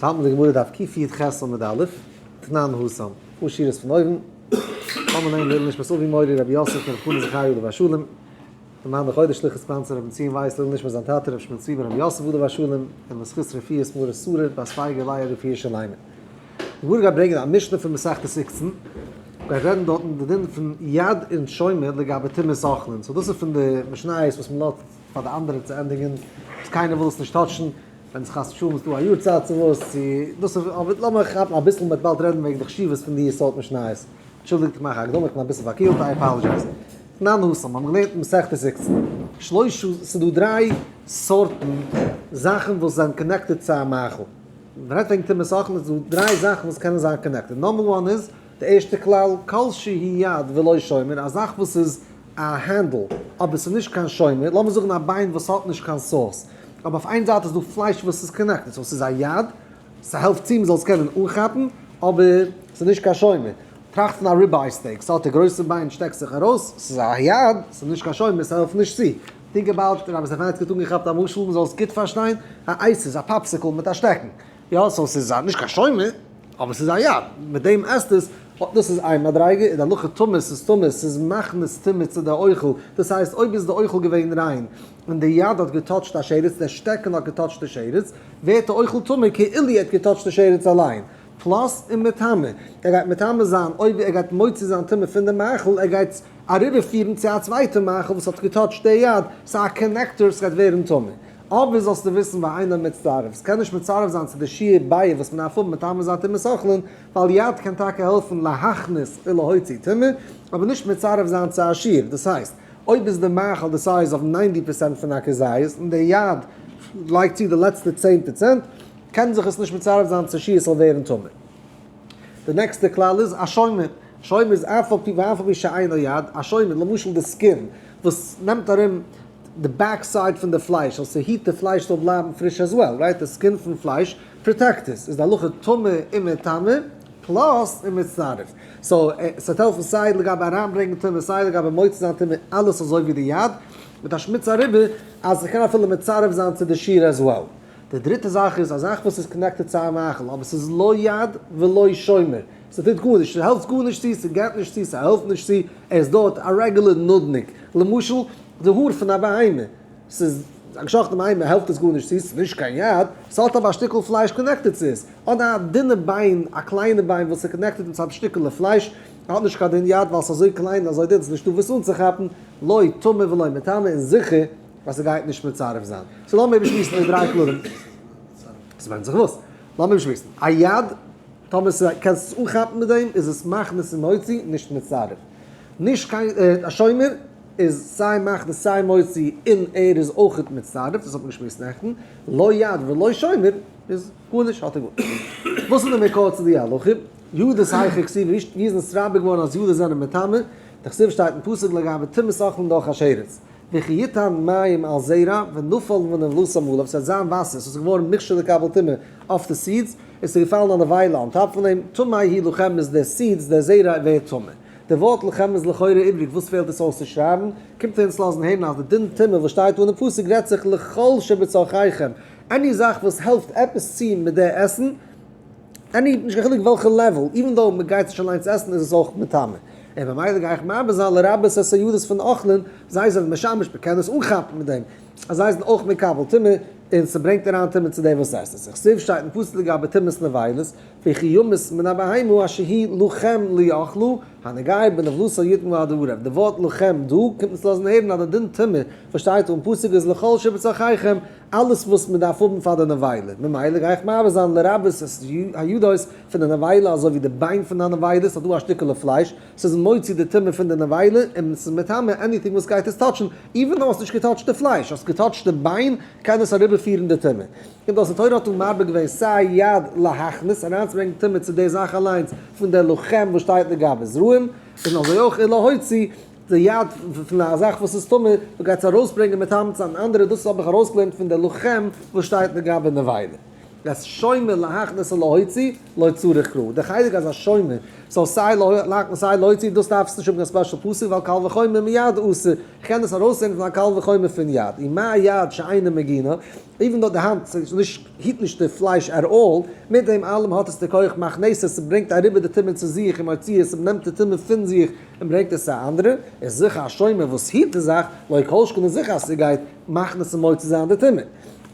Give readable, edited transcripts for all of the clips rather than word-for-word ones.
ס'האלט מיט די גמרא דף קי"ח עמוד א', תנן התם, פאר שורות פון אויבן, לאמיר לערנען לעילוי נשמת אבי מורי רבי יוסף בן חנה זכריה עליו השלום, די מאן דחודש שליחות sponsor רבי בנציון ווייס לעילוי נשמת זיין טאטע רבי שמעון צבי בן רבי יוסף עליו השלום, און לזכות רפואת מרת שרה בת פייגא לאה רפואה שלימה. די גמרא גייט ברענגען א משנה פון מסכת עוקצין, גייט רעדן דארטן די דין פון יד און שומר לגבי טומאת אוכלין, so דאס איז פון די משניות וואס מ'לאזט פאר די אנדערע צו ענדיגן, וואס קיינער וויל עס נישט touch ן, ווען חס ושלום איז דא א יארצייט צו וואס צו דאס איז אבער לאמיר כאפן אביסל מ'וועט באלד רעדן וועגן די חשיבות פון די סארט משניות. אנטשולדיגט איך מאך א הקדמה איך בין אביסל פארקילט I apologize. תנן התם, מ'האבן געלערנט אין מסכת עוקצין שלושה ס'איז דא דריי סארטן זאכן וואס זענען connected צו א מאכל. מ'רעדט וועגן טומאת אוכלין איז דא דריי זאכן וואס קענען זיין connected. number one איז די ערשטע כלל כל שהוא יד ולא שומר א זאך וואס איז א handle אבער ס'איז נישט קיין שומר, לאמיר זאגן א ביין וואס האט נישט קיין סאוס, אבער אויף איין זייט איז דא פלייש וואס איז connected, so ס'איז א יד, ס'העלפט צו מ'זאל עס קענען אנכאפן, אבער ס'איז נישט קיין שומר. טראכט פון א ribeye steak, ס'האט די גרויסע ביין שטעקט זיך ארויס, ס'איז א יד, ס'איז נישט קיין שומר, ס'העלפט נישט צו. think about, רבי סטעפאנצקי האט אנגעכאפט א משל מ'זאל עס גוט פארשטיין, א אייסיס, א popsicle מיט א שטעקן. יא, so ס'איז נישט קיין שומר, אבער ס'איז א יד, מיט דעם עסט עס, דאס איז איין מדריגה, און די הלכה טמא, ס'איז טמא, ס'איז מכניס טומאה צו די אוכל, דאס הייסט אויב איז די אוכל געווען ריין, און די יד האט גע touch ט א שרץ, דער שטעקן האט גע touch ט די שרץ, ווערט די אוכל טמא כאילו ער האט גע touch ט די שרץ אליין. plus און מטמא, ער גייט מטמא זיין אויב ער גייט מוציא זיין טומאה פון די מאכל, ער גייט אריבערפירן צו א צווייטע מאכל וואס האט גע touch ט די יד, ס'איז א connector, ס'גייט ווערן טמא. אבער זאלסטו וויסן ואינו מצטרף, ס'קען נישט מצרף זיין צו די שיעור ביעא וואס מ'דארף האבן מטמא זיין טומאת אוכלין, ווייל יד קען טאקע העלפן להכניס ולהוציא טומאה, אבער נישט מצרף זיין צו א שיעור, דאס הייסט, אויב איז די מאכל די size אויף ninety percent פון א כזית און די יד לייגט צו די לעצטע 10%, קען זיך עס נישט מצרף זיין צו שיעור ס'זאל ווערן טמא. די נעקסטע כלל איז א שומר, שומר איז אף על פי ואף על פי שאינו יד, א שומר, למשל די skin וואס נעמט ארום די back side פון די פלייש, so ס'היט די פלייש זאל בלייבן פריש as well, right? די skin פון פלייש protect עס, איז די הלכה טמא ומטמא plus ומצטרף. so ס'וועט העלפן סיי לגבי אריינברענגען טומאה סיי לגבי מוציא זיין טומאה אלעס אזוי ווי די יד, מיט א שמוץ אריבער אז ס'קען אפילו מצרף זיין צו די שיעור as well. די דריטע זאך איז א זאך וואס איז connected צו א מאכל אבער ס'איז לא יד ולא שומר, ס'טוט גארנישט, ס'העלפט גארנישט צו, ס'געט נישט צו, ס'העלפט נישט צו, ער איז דארט א רעגולער נודניק, למשל די האר פון א בהמה, ס'איז א געשאכטע בהמה העלפט עס גארנישט צו, ס'איז נישט קיין יד, ס'האט אבער א שטיקל פלייש connected צו עס, אדער א דינע ביין, א קליינע ביין וואס איז connected מיט א שטיקעלע פלייש, האט נישט קיין דין יד ווייל ס'איז אזוי קליין און אזוי דין, ס'איז נישטא וואס אנצוכאפן, לא טמא ולא מטמא און זיכער אז ס'גייט נישט מצרף זיין. so לאמיר איבערשמועסן די דריי כללים. ס'ווענדט זיך וואס. לאמיר איבערשמועסן. א יד, טאמער ס'קענסט עס אנכאפן מיט דעם, איז עס מכניס און מוציא, נישט מצרף. נישט קיין, א שומר איז סיי מכניס סיי מוציא און ער איז אויכעט מצטרף, דאס האט מען געשמועסט נעכטן. לא יד ולא שומר איז גארנישט, האט ער גארנישט. וואס איז די מקור צו די הלכה? ידות היכא כתיב, ווי איז נתרבה געווארן אז ידות זענען מטמא? דכתיב שטייט אין פסוק לגבי טומאת אוכלין דורך א שרץ. וכי יתן מים על זרע ונפל ונבלתם עליו, ס'וועט זיין וואסער, ס'איז געווארן מוכשר לקבל טומאה אויף די seeds, עס איז געפאלן א נבילה on top פון דעם, טמא הוא לכם איז די seeds, דער זרע ווערט טמא. די ווארט לכם איז לכאורה איבריג, וואס פעלט עס אויס צו שרייבן? קומט ער אונז לאזן הערן אז די דין טומאה וואס שטייט דא אין די פסוק רעדט זיך לכל שבצרכיכם, any זאך וואס העלפט עפעס צו מיט די עסן, any, נישט קיין חילוק וועלכע level, even though מ'גייט עס נישט אליינס עסן איז עס אויך מטמא. און ממילא גיי איך מרבה זיין לרבות את הידות פון אוכלין, זיי זענען משמש, מ'קען עס אנכאפן מיט דעם, אז זיי זענען אויך מקבל טומאה, און ס'ברענגט אריין טומאה צו דעם וואס עסט עס. וכתיב שטייט אין פסוק לגבי טומאת נבילות, וכי ימות מן הבהמה אשר היא לכם לאכלה, הנוגע בנבלתה יטמא עד הערב. די ווארט לכם דא קומט אונז לאזן הערן אז די דין טומאה וואס שטייט דא אין פסוק איז לכל שבצרכיכם, אלעס וואס מען דארף האבן פאר די נבילה, ממילא גיי איך מרבה זיין לרבות את הידות פון די נבילה, אזוי ווי די ביין פון די נבילה, ס'האט דא א שטיקעלע פלייש, ס'איז מוציא די טומאה פון די נבילה, און ס'איז מטמא anything וואס גייט עס touch ן, even though האסט נישט גע touch ט די פלייש, האסט גע touch ט די ביין, קען עס אריבערפירן די טומאה. קומט אויס די תורה האט דא מרבה געווען סיי יד להכניס, אריינצוברענגען טומאה צו די זאך אליינס פון די לכם וואס שטייט לגבי זרעים, און אזוי אויך ולהוציא, די יד פון א זאך וואס איז טמא, דו גייסט ארויסברענגען מטמא צו אן אנדערע, דאס האב איך ארויסגעלערנט פון די לכם וואס שטייט לגבי נבילה. אז שומר להכניס ולהוציא לא צריך קרא. די חלק אז א שומר זאל סיי להכניס סיי להוציא דאס דארפסטו נישט האבן קיין special פסוק ווייל קל וחומר מיד אסור. איך קען דאס ארויסנעמען פון א קל וחומר פון יד. ומה יד שאינה מגינה, even though די האנט היט נישט די פלייש at all, מיט דעם אלעם האט עס די כח מכנסת, ס'ברענגט אריבער די טומאה צו זיך און מוציאה, ס'נעמט די טומאה פון זיך און ברענגט עס צו א אנדערע, איז זיכער א שומר וואס היט די זאך, לא כל שכן איז זיכער אז ס'גייט מכניס און מוציא זיין די טומאה.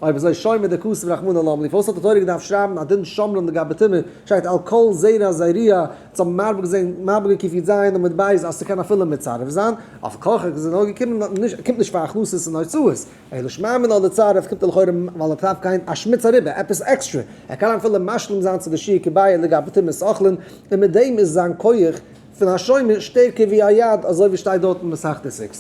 אויב אזוי שומר דכתב רחמנא למה לי, פארוואס האט די תורה געדארפט שרייבן א דין שומרים לגבי טומאה, שטייט על כל זרע זריעה, צו האבן מרבה געזען מרבה געקיף י ז עמוד ב' אז ס'קען אפילו מצרף זיין, אויף ככה איז ער נאר געקומען נישט קומט נישט פאר הכנסות און הוצאות, אלא שמע מינה לצרף קומט ער לכאורה ווייל ער דארף גיין א שמיץ אריבער, עפעס עקסטרע, ער קען אפילו משלים זיין צו די שיעור כביעה לגבי טומאת אוכלין, און מיט דעם איז זיין כח פון א שומר שטערקער ווי א יד אזוי ווי שטייט דארט אין מסכת סוכות.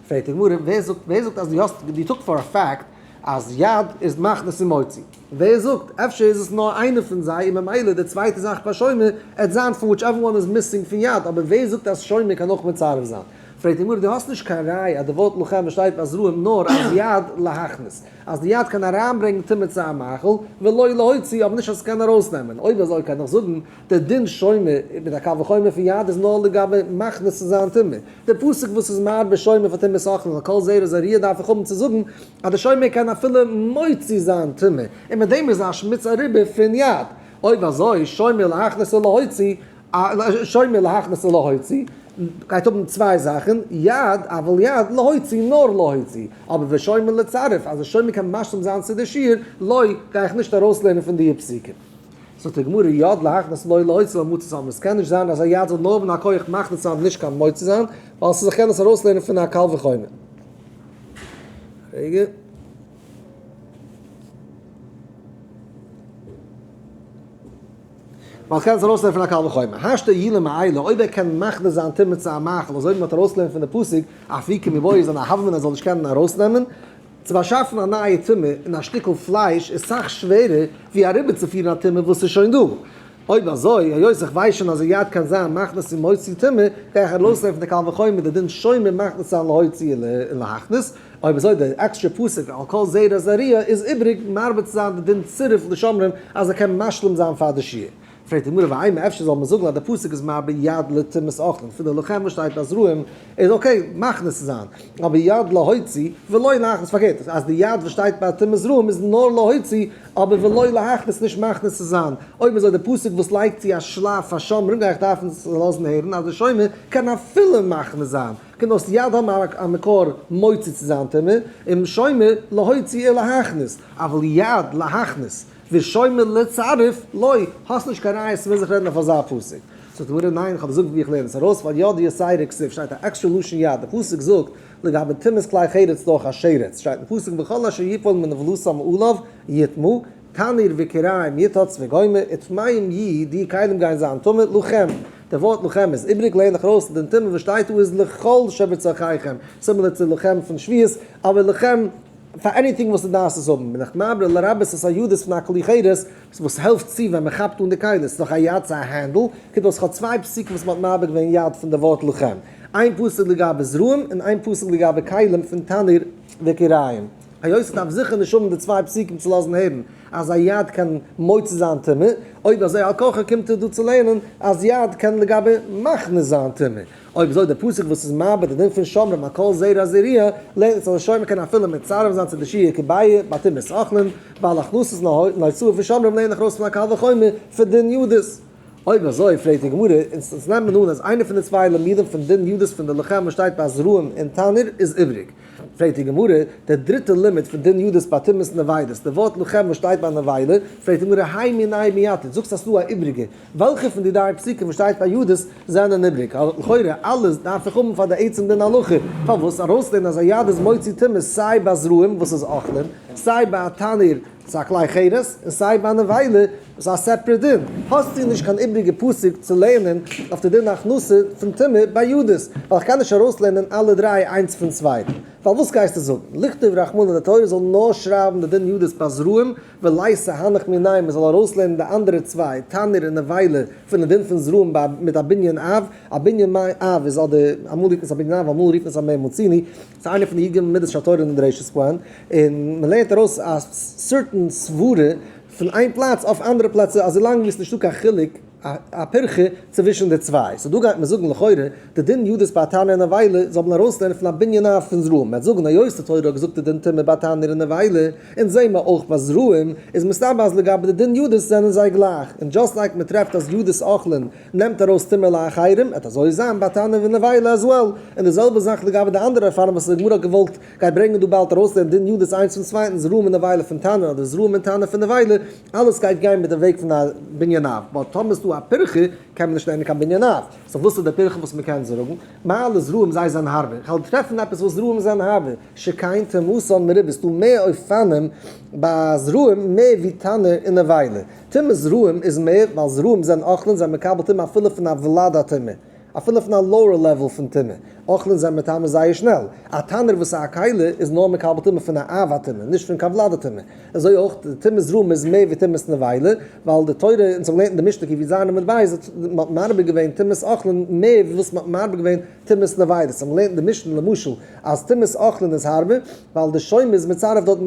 פרעגט די גמרא, ווער זאגט ווער זאגט אז דו האסט דו took for a fact אז יד איז מכניס און מוציא? ווער זאגט? אפשר איז עס נאר איינע פון זיי און ממילא די צווייטע זאך ביי שומר עט זיין פון whichever one איז missing פון יד, אבער ווער זאגט אז שומר קען אויך מצרף זיין? פרעגט די גמרא, דו האסט נישט קיין ראיה אז די ווארט לכם וואס שטייט ביי זרעים נאר אז יד להכניס, אז די יד קען אריינברענגן טומאה צו א מאכל, ולא להוציא, אבער נישט אז עס קען ארויסנעמען, אויב אזוי קען איך זאגן, די דין שומר מיט א קל וחומר פון יד איז נאר לגבי מכניס צו זיין טומאה. די פסוק וואס איז מרבה שומר פאר טומאת אוכלין על כל זרע זריעה דארף איך האבן צו זאגן אז די שומר קען אפילו מוציא זיין טומאה, און מיט דעם איז א שמוץ אריבער פון יד. אויב אזוי שומר להכניס ולהוציא, שומר להכניס ולהוציא גייט האבן צוויי זאכן, יד, אבל יד, להוציא, נאר להוציא, אבער ושומר לצרף, אז די שומר קען משלים זיין צו די שיעור, לא, גיי איך נישט ארויסלערנען פון די פסוקים. זאגט די גמרא, יד להכניס לא להוציא לא מצית זיין, עס קען נישט זיין אז א יד זאל נאר האבן א כח מכניס זיין נישט קיין מוציא זיין, ווייל ס'איז איך קען עס ארויסלערנען פון א קל וחומר. רגע. ווייל כ'קען עס ארויסלערנען פון א קל וחומר. השתא ילים מעילה, אויב ער קען מכניס זיין טומאה צו א מאכל, אזוי ווי מ'האט ארויסגעלערנט פון די פסוק, אפיקי מבוי איז אן אהבה מען זאל נישט קענען ארויסנעמען. צו באשאפן א נייע טומאה אין א שטיקל פלייש איז סאך שווערער ווי אריבערצופירן א טומאה וואס איז שוין דא. אויב אזוי, היות איך ווייס שוין אז א יד קען זיין מכניס און מוציא טומאה, גיי איך ארויסלערנען פון די קל וחומר די דין שומר מכניס זיין להוציא און להכניס. אויב אזוי די עקסטרע פסוק על כל זרע זריעה איז איבריג מרבה צו זיין די דין צירוף לשומרים אז ער קען משלים זיין פאר די שיעור. פרעגט די גמרא ואימא אפשר זאל מען זאגן אז די פסוק איז מרבה יד לטומאת אוכלין פון די לכם וואס שטייט ביי זרעים איז okay מכניס צו זיין אבער יד להוציא ולא להכניס פארקערט אז די יד וואס שטייט ביי טומאת זרעים איז נאר להוציא אבער ולא להכניס נישט מכניס צו זיין אויב אזוי די פסוק וואס לייגט צו א שלב פאר שומרים גיי איך דארפן לאזן הערן אז די שומר קען אפילו מכניס זיין קען דאס יד האבן א מקור מוציא צו זיין טומאה און שומר להוציא ולהכניס אבל יד להכניס ושומר לצרף, לא, האסט נישט קיין ראיה ס'מוז זיך רעדן אויף אזא פסוק. זאגט די גמרא ניין איך האב געזאגט ווי איך לערן עס ארויס ווייל יד יתירה כתיב שטייט א עקסטרע לשון יד די פסוק זאגט לגבי טומאת כלי חרס דורך א שרץ שטייט אין פסוק וכל אשר יפול מנבלתם עליו יטמא תנור וכיריים יותץ וגומר וטמאים יהיו די כלים גייען זיין טמא לכם די ווארט לכם איז איבריג לערן איך ארויס די טומאה וואס שטייט דא איז לכל שבצרכיכם similar צו לכם פון שבועות אבער לכם פאר anything וואס דו דארפסט עס האבן, בין איך מעביר לרבות את הידות פון א כלי חרס וואס העלפט צו ווען מען כאפט אן די כלי, ס'איז דאך א יד ס'איז א handle, קומט אויס כ'האב צוויי פסוקים וואס מ'האט מעביר געווען יד פון די ווארט לכם, איין פסוק לגבי זרעים און איין פסוק לגבי כלים פון תנור וכיריים. היות ס'דארף זיכער נישט האבן די צוויי פסוקים צו לאזן הערן אז א יד קען מוציא זיין טומאה, אויב אזוי על כרחך קומט ער דא צו לערנען אז יד קען לגבי מכניס זיין טומאה. אויב אזוי די פסוק וואס איז מרבה די דין פון שומרים על כל זרע זריעה, לערנט אונז אז א שומר קען אפילו מצרף זיין צו די שיעור כביעה ביי טומאת אוכלין, ווייל הכנסת להוצאה פון שומרים לערן איך ארויס פון א קל וחומר פון דין ידות. אויב אזוי פרעגט די גמרא, אונז נעמען אן אז איינער פון די צוויי לימודים פון דין ידות פון די לכם וואס שטייט ביי זרעים און תנור איז איבריג. פרעגט די גמרא, די דריטע לימוד פון דין ידות ביי טומאת נבילות, די ווארט לכם וואס שטייט ביי נבילה, פרעגט די גמרא, הי מינייהו מייתית, זאגסט אז ס'דא א איבריגע, וועלכע פון די דריי פסוקים וואס שטייט ביי ידות זענען איבריג? לכאורה אלעס דארף איך האבן פאר די עצם דין הלכה, פארוואס ארויסלערנען אז א יד איז מוציא טומאה סיי ביי זרעים וואס איז אוכלים, סיי ביי א תנור ס'איז א כלי חרס, און סיי ביי נבילה וואס איז א separate דין, האסטו נישט קיין איבריגע פסוק צו לערנען אויף די דין הכנסה פון טומאה ביי ידות, ווייל איך קען נישט ארויסלערנען אלע דריי איינס פון צווייטן. ווייל וואס גייסטו זאגן? לכתוב רחמנא די תורה זאל נאר שרייבן די דין ידות ביי זרעים וליתי הנך מינייהו מען זאל ארויסלערנען די אנדערע צוויי, תנור און נבילה, פון די דין פון זרעים ביי מיט א בנין אב, א בנין אב איז אדער אמאל רופט מען עס א בנין אב אמאל רופט מען עס א מה מצינו, ס'איז איינע פון די י"ג מידות שהתורה נדרשת בהן, און מען לערנט ארויס א certain סברה. פון איין פלאץ אויף אנדערע פלעצער אזוי לאנג ווי עס איז נישטא קיין חילוק א פירכא צווישן די צוויי. so דא גייט מען זאגן לכאורה די דין ידות ביי תנור און נבילה זאל מען ארויסלערנען פון א בנין אב פון זרעים. מ'וועט זאגן היות די תורה האט געזאגט די דין טומאה ביי תנור און נבילה אונז זעהן מיר אויך ביי זרעים איז מסתבר אז לגבי די דין ידות זענען זיי גלייך און just like מ'טרעפט אז ידות אוכלין נעמט ארויס טומאה לאחרים עט אזוי זיין ביי תנור ונבילה as well און די זעלבע זאך לגבי די אנדערע אופנים וואס די גמרא האט געוואלט גייט ברענגען דא באלד ארויסלערנען דין ידות איינס פון צווייטן, זרעים און נבילה פון תנור אדער זרעים און תנור פון נבילה, אלעס גייט גיין מיט די וועג פון א בנין אב, but טאמער איז דא א פירכא קען מען נישט לערנען קיין בנין אב, so וואס איז די פירכא וואס מען קען זאגן? מה לזרעים זיי זענען הארבער, איך וועל טרעפן עפעס וואס זרעים זענען הארבער, שכן טומאתן מרובה, ס'דא מער אופנים ביי זרעים מער ווי תנור און נבילה, טומאת זרעים איז מער ווייל זרעים זענען אוכלין זענען מקבל טומאה אפילו פון א ולד הטומאה. אפילו פון א lower level פון טומאה, אוכלין זענען מטמא זייער שנעל. א תנור וואס איז א כלי איז נאר מקבל טומאה פון א אב הטומאה, נישט פון קיין ולד הטומאה. אזוי אויך, די טומאת זרעים איז מער ווי טומאת נבילה, ווייל די תורה, אונז האבן געלערנט אין די משנה קי"ז עמוד ב', האט מען מרבה געווען טומאת אוכלין מער ווי וואס מען האט מרבה געווען טומאת נבילה. אונז האבן געלערנט אין די משנה למשל אז טומאת אוכלין איז הארבער, ווייל די שומר איז מצרף דארט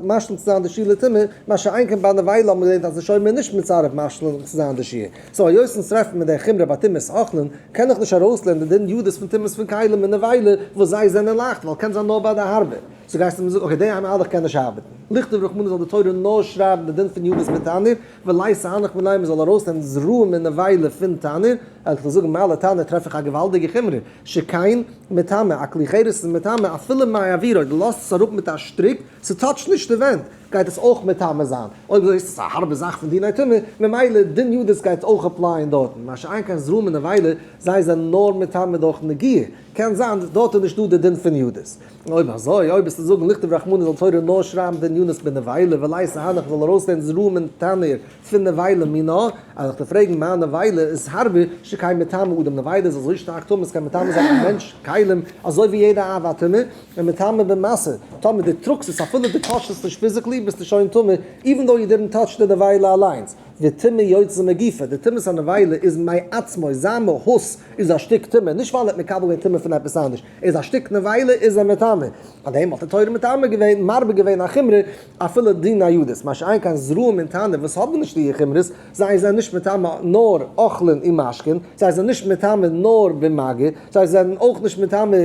משלים צו זיין די שיעור לטומאה, מה שאין כן ביי נבילה האבן מיר געלערנט אז די שומר איז נישט מצרף משלים צו זיין די שיעור. so היות אונז טרעפן מיט דער חומרא ביי טומאת אוכלין, קען איך נישט ארויסלערנען די דין ידות פון טומאת פון כלים און נבילה וואס זיי זענען לייכט, ווייל קען זיין נאר ביי די הארבע. so גייסטו מיר זאגן okay די מהלך קען נישט ארבעטן. לכתוב רחמנא זאל די תורה נאר שרייבן די דין פון ידות מתנור, וליתי הנך מיניה מען זאל ארויסנעמען זרעים און נבילה פון תנור, וועל איך דיר זאגן מה לתנור טרעף איך א געוואלדיגע חומרא, שכן מטמא, א כלי חרס איז מטמא אפילו מאוירו, דו לאזט עס אראפ מיט א שטריק, ס' touch ט נישט די ווענט, גייט עס אויך מטמא זיין, אויב אזוי איז עס א הארבע זאך פון דיני טומאה, ממילא דין ידות גייט אויך apply ען דארטן, מה שאין כן זרעים און נבילה, זיי זענען נאר מטמא דורך נגיעה, קען זיין דארט איז נישטא די דין פון ידות. און אויב אזוי, אויב וועסטו זאגן לכתוב רחמנא זאל תורה נאר שרייבן דין ידות בנבילה וליתי הנך זאל ארויסלערנען זרעים און תנור פון נבילה מינה, אז איך דיר פרעגן מה נבילה איז הארבער שכן מטמא אדם נבילה איז אזוי שטארק טמא עס קען מטמא זיין א מענטש כלים אזוי ווי יעדע אב הטומאה, און מטמא במשא, טאמער דו טראגסט עס אפילו דו touch ט עס נישט physically ביסטו שוין טמא, even though you didn't touch די נבילה אליינס, וטומאה יוצאה מגופה, די טומאת הנבילה איז מעצמו, זיין מהות איז א שטיק טומאה, נישט ווייל ער האט מקבל געווען טומאה פון עפעס אנדערש, ער איז א שטיק נבילה איז ער מטמא, פאר דעם האט די תורה מטמא געווען, מרבה געווען א חומרא, אפילו דין הידות, מה שאין כן זרעים און תנור וואס האבן נישט די חומרות, זיי זענען נישט מטמא נאר אוכלין און משקין, זיי זענען נישט מטמא נאר במגע, זיי זענען אויך נישט מטמא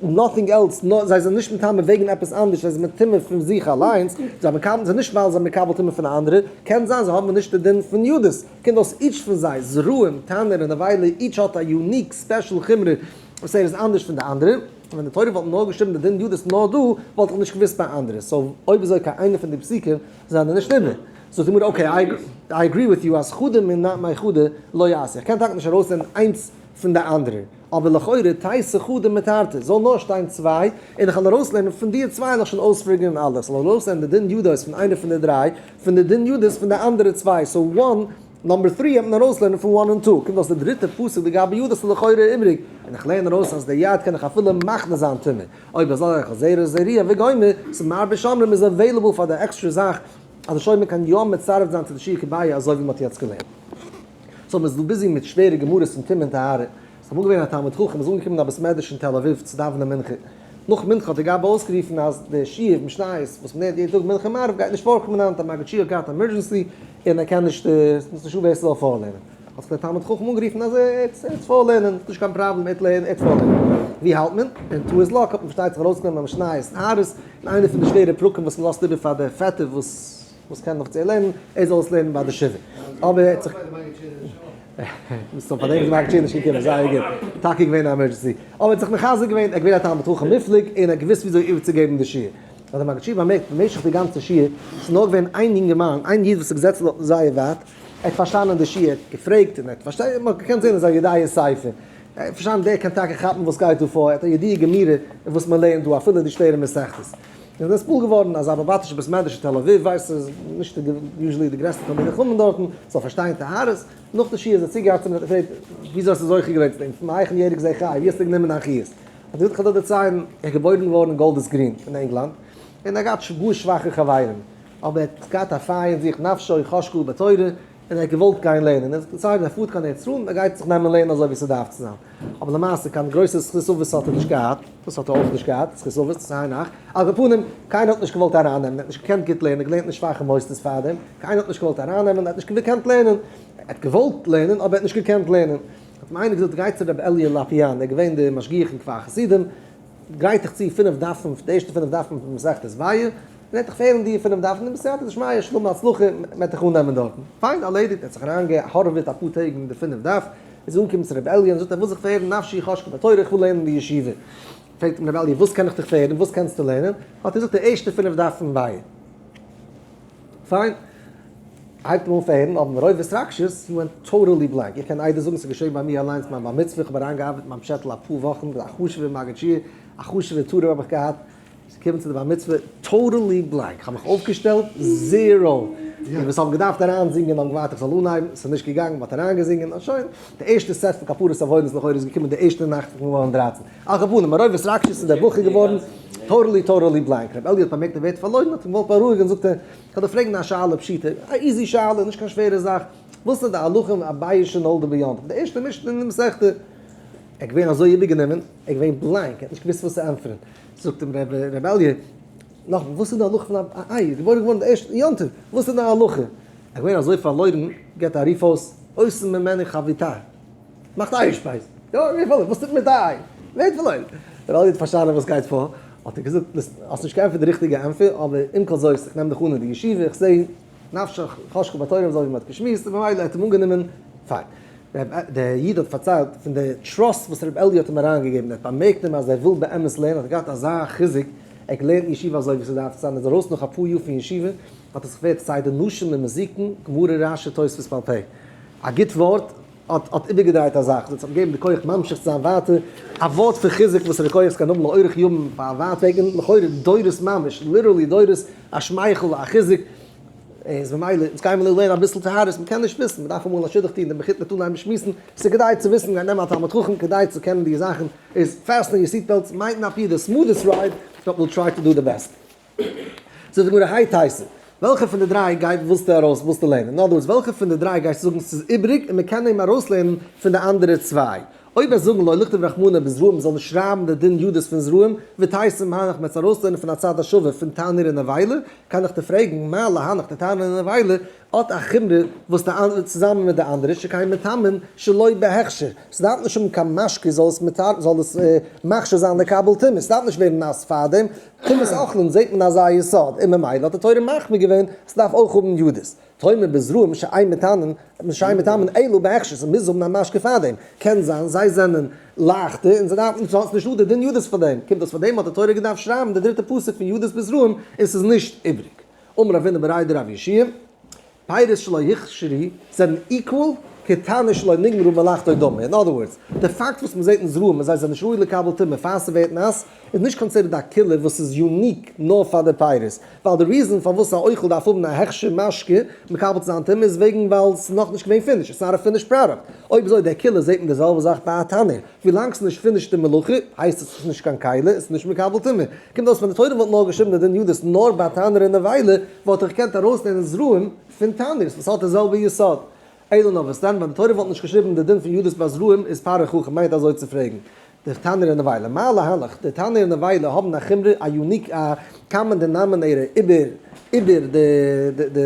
nothing else, נאר זיי זענען נישט מטמא וועגן עפעס אנדערש, זיי זענען מטמא פון זיך אליינס, זיי מקבל זיי נישט ווייל זיי מקבל טומאה פון אנדערע, קען זיין זיי האבן נישט די דין פון ידות, קומט אויס each פון זיי, זרעים, תנור און נבילה, each האט א unique special חומרא וואס ער איז אנדערש פון די אנדערע, און ווען די תורה וואלט נאר געשריבן די דין ידות נאר דא, וואלט איך נישט געוואוסט ביי אנדערע, so אויב אזוי קיין איינע פון די פסוקים זענען נישט איבער. זאגט די גמרא okay I agree with you אז חדא מיניה חדא לא אתיא, איך קען טאקע נישט ארויסנעמען איינס פון די אנדערע, אבער לכאורה תיתי חדא מתרתי, זאל נאר שטיין צוויי, און איך וועל ארויסלערנען פון די צוויי וועל איך שוין אויספיגערן אלעס, זאל ארויסלערנען די דין ידות פון איינע פון די דריי, פון די דין ידות פון די אנדערע צוויי, so one, number three וועט מען ארויסלערנען פון one און two, קומט אויס די דריטע פסוק לגבי ידות איז לכאורה איבריג, און איך לערן ארויס אז די יד קען איך אפילו מכניס זיין טומאה, אויב אזוי זרע זריעה וגומר, ס'מרבה שומרים איז available פאר די עקסטרע זאך אז די שומר קען יא מצרף זיין צו די שיעור כביעה אזוי ווי מ'האט יעצט געלערנט. so מ'איז דא busy מיט שווערע גמרות פון טומאה און טהרה. ס'איז אמאל געווען א תלמיד חכם איז אנגעקומען אין א בית מדרש אין תל אביב צו דאווענען מנחה. נאך מנחה האט דער גבאי אויסגערופן אז די שיעור משניות וואס מ'לערנט יעדן טאג מנחה מעריב גייט נישט פארקומען היינט, א מגיד שיעור האט געהאט emergency און ער קען נישט, ס'איז נישטא ווער ס'זאל פארלערנען. האט זיך דער תלמיד חכם אנגערופן אז ער וועט פארלערנען, ס'נישט קיין פראבלעם, ער וועט פארלערנען. ווי האלט מען? און to his luck האט מען פארשטייט זיך ארויסגענומען א משניות טהרות, און איינע פון די שווערע פרקים וואס מ'לאזט איבער פאר די פעטער וואס וואס קען נאך צו לערנען, ער זאל עס לערנען ביי די שבעה. אבער ער האט זיך. מסתם פאר דעם איז מגיד שיעור נישט געקומען, זייער גוט. טאקע געווען א emergency. אבער ער האט זיך מחזק געווען, ער איז געווען א תלמיד חכם מופלג, און ער האט געוואוסט וויאזוי איבערצוגעבן די שיעור. האט דער מגיד שיעור באמערקט במשך די גאנצע שיעור, ס'איז נאר געווען איין יונגערמאן, איין איד וואס איז געזעצן דארטן זייער ווייט, ער האט פארשטאנען די שיעור, ער האט געפרעגט און ער האט פארשטאנען, מ'האט געקענט זען אז ער איז א יודע ספר. ער האט פארשטאנען דער קען טאקע כאפן וואס גייט דא פאר, ער האט א ידיעה גמורה אין וואס מען לערנט דא, אפילו די שווערע מסכתות. און איז נתפעל געווארן אז א באבאטישע בית מדרש אין תל אביב, ווייסט איז נישט usually די גרעסטע תלמידי חכמים דארטן, זאל פארשטיין טהרות. נאך די שיעור איז ער צוגעגאנגען צו אים און האט געפרעגט, וויאזוי האסטו זוכה געווען צו דעם? מהיכן ירק זה חי? ווי האסטו גענומען דיין חיות? האט ער געזאגט, כ'וועל דיר דערציילן, ער איז געבוירן געווארן אין גאלדערס גרין אין ענגלאנד, און ער האט געהאט גאר שוואכע חברים, אבער ער האט געהאט א פייער אין זיך, נפשו חשקה בתורה, און ער האט געוואלט גיין לערנען, ער האט געזאגט ער פארט קיין ארץ ישראל און ער גייט זיך נעמען לערנען אזוי ווי ס'דארף צו זיין, אבער למעשה קיין גרויסע זכות אבות האט ער נישט געהאט, דאס האט ער אויך נישט געהאט, זכות אבות, ס'איז איין נאך, על כל פנים, קיינער האט נישט געוואלט ארייננעמען, ער האט נישט געקענט גוט לערנען, געלערנט אין שוואכע מוסדות פארדעם, קיינער האט נישט געוואלט ארייננעמען, ער האט נישט געקענט לערנען, ער האט געוואלט לערנען אבער ער האט נישט געקענט לערנען, האט אים איינער געזאגט גיי צו רבי אלי' לאפיאן, ער איז געווען דער משגיח אין כפר חסידים, גרייט דיך צו פינף דפים, די ערשטע פינף דפים פון מסכת ביצה, און ער וועט דיך פארהערן די פינף דפים, און בסייעתא דשמיא שלום והצלחה, מען וועט דיך אננעמען דארטן. פיין, ארלעדיגט, ער האט זיך אריינגעהארעוועט אפאר טעג אין די פינף דף, איז אנגעקומען צו רבי אלי' און זאגט ער וויל זיך פארהערן נפשי חשקה בתורה, איך וויל לערנען אין די ישיבה. פרעגט אים רבי אלי' וואס קען איך דיך פארהערן, וואס קענסטו לערנען? האט ער געזאגט די ערשטע פינף דפים ביצה. פיין. הייבט אים אן פארהערן, אבער מרוב התרגשות, he went totally blank. איך קען עדות זאגן, ס'איז געשען ביי מיר אליינס מיין בר מצוה, איך האב אריינגעארבעט אין מיין פשעטל אפאר וואכן, מיט א חשוב'ער מגיד שיעור, א חשוב'ער תורה האב איך געהאט, ס'איז געקומען צו די בר מצוה, totally blank, כ'האב מיך אויפגעשטעלט, zero! די וואס האבן געדארפט אריינזינגען האבן געווארט איך זאל אנהייבן, ס'איז נישט געגאנגען, מ'האט אריינגעזינגען, און שוין. די ערשטע סעט פון כפרת עוונות לכאורה איז געקומען די ערשטע נאכט פון געווארן 13. על כל פנים, מרוב התרגשות איז דער בחור געווארן totally totally blank. רבי אלי' האט באמערקט ער ווערט פארלוירן, האט אים געוואלט בארואיגן, זאגט ער, כ'וועל דיר פרעגן א שאלה פשוטה, א easy שאלה, נישט קיין שווערע זאך, וואס איז די הלכה אין ביצה שנולדה ביום טוב? די ערשטע משנה אין די מסכתא. ער איז געווען אזוי איבערגענומען, ער איז געווען blank, ער האט נישט געוואוסט וואס צו ענטפערן. זאגט אים רבי אלי', נאכאמאל, וואס איז די הלכה פון א איי, איז געבוירן געווארן די ערשטע יום טוב, וואס איז די הלכה? ער איז געווען אזוי פארלוירן, געבט א רוף אויס, עושין ממנו חביתה, מאכט אייער שפייז, יא, ווערט פארלוירן, וואס טוט מען מיט א איי? ווערט פארלוירן. רבי אלי' האט פארשטאנען וואס גייט פאר, האט ער געזאגט, listen, האסט נישט געענטפערט די ריכטיגע ענטפער, אבער עם כל זאת, איך נעם דיך אן אין די ישיבה, איך זע נפשך חשקה בתורה, אזוי ווי מען האט געשמועסט, און ממילא האט אים אנגענומען, פיין. דער איד האט פארציילט פון די trust וואס רבי אלי' האט אים אריינגעגעבן, ער האט באמערקט אים אז ער וויל באמת לערנען, האט ער געהאט אזא חיזוק, ער האט געלערנט אין ישיבה אזוי ווי ס'דארף צו זיין, ער איז ארויס נאך אפאר יאר פון ישיבה, האט ער זיך פארהערט סיי די נשים און מזיקין, גמרא רשי תוספות בעל פה. א גוט ווארט האט האט איבערגעדרייט א זאך, דאס האט אים געגעבן די כח ממשיך צו זיין ווייטער, א ווארט פון חיזוק וואס ר' כח קען האבן לאורך ימים פאר א ווייט וועג, און לכאורה דורות ממש, literally דורות, א שמייכל, א חיזוק. איז ממילא, אונז גיימער לערנען אביסל טהרות, מ'קען נישט וויסן, מ'דארף אמאל א שידוך טון, די מחותן וועט אנהייבן שמועסן, ס'איז כדאי צו וויסן, גיין נעמען א תלמיד חכם כדי צו קענען די זאכן, איז fasten your seat belts, might not be the smoothest ride, but we'll try to do the best. זאגט די גמרא, היי תיתי, וועלכע פון די דריי גייט ווילסטו ארויס, ווילסטו לערנען? אין other words, וועלכע פון די דריי גייסטו זאגן ס'איז איבריג און מ'קען אים ארויסלערנען פון די אנדערע צוויי? אויב וועסט זאגן לא לכתוב רחמנא בזרעים מ'זאל נישט שרייבן די דין ידות פון זרעים, ותיתי מהנך מ'וועט עס ארויסלערנען פון א צד השווה פון תנור און נבילה, קען איך דיר פרעגן, מה להנך די תנור און נבילה האט א חומרא וואס די צוזאמען מיט די אנדערע שכן מטמאין שלא בהכשר, ס'דארף נישט האבן קיין משקה זאל עס זאל עס מכשיר זיין לקבל טומאה, ס'דארף נישט ווערן נאס פארדעם, טומאת אוכלין זעט מען אזא יסוד, און ממילא האט די תורה מחמיר געווען ס'דארף אויך האבן ידות. תאמר בזרעים שאין מטמאין, שאין מטמאין אלא בהכשר, ס'מוז האבן א משקה פארדעם, קען זיין זיי זענען לייכטער און זיי דארפן, ס'איז נישטא די דין ידות פאר דעם, קומט אויס פאר דעם האט די תורה געדארפט שרייבן די דריטע פסוק פון ידות בזרעים און ס'איז נישט איבריג. אמר רב הונא בריה דרב יהושע, פירות שלא הוכשרו זענען equal כתנור שלא נגמרה מלאכתו דמי, אין other words, די פאקט וואס מ'זעט אין זרעים אז זיי זענען נישט ראוי לקבל טומאה פאר ס'ווערט נאס, איז נישט considered א קולא וואס איז unique נאר פאר די פירות, ווייל די reason פארוואס א אוכל דארף האבן א הכשר משקה מקבל צו זיין טומאה איז וועגן ווייל ס'איז נאכנישט געווען finished, it's not a finished product. אויב אזוי די קולא זעט מען די זעלבע זאך ביי א תנור, ווילאנג ס'איז נישט finished די מלאכה הייסט עס ס'איז נישט קיין כלי, עס איז נישט מקבל טומאה. קומט אויס ווען די תורה וואלט נאר געשריבן די דין ידות נאר ביי תנור און נבילה וואלט איך געקענט ארויסלערנען זרעים פון תנור וואס האט די זעלבע יסוד. אלא נאר וואס דען ווען די תורה וואלט נישט געשריבן די דין פון ידות ביי זרעים איז פרעה חכם מיינט אזוי צו פרעגן די תנור און נבילה מה להנך די תנור און נבילה האבן א חומרא א unique א common denominator איבער איבער די די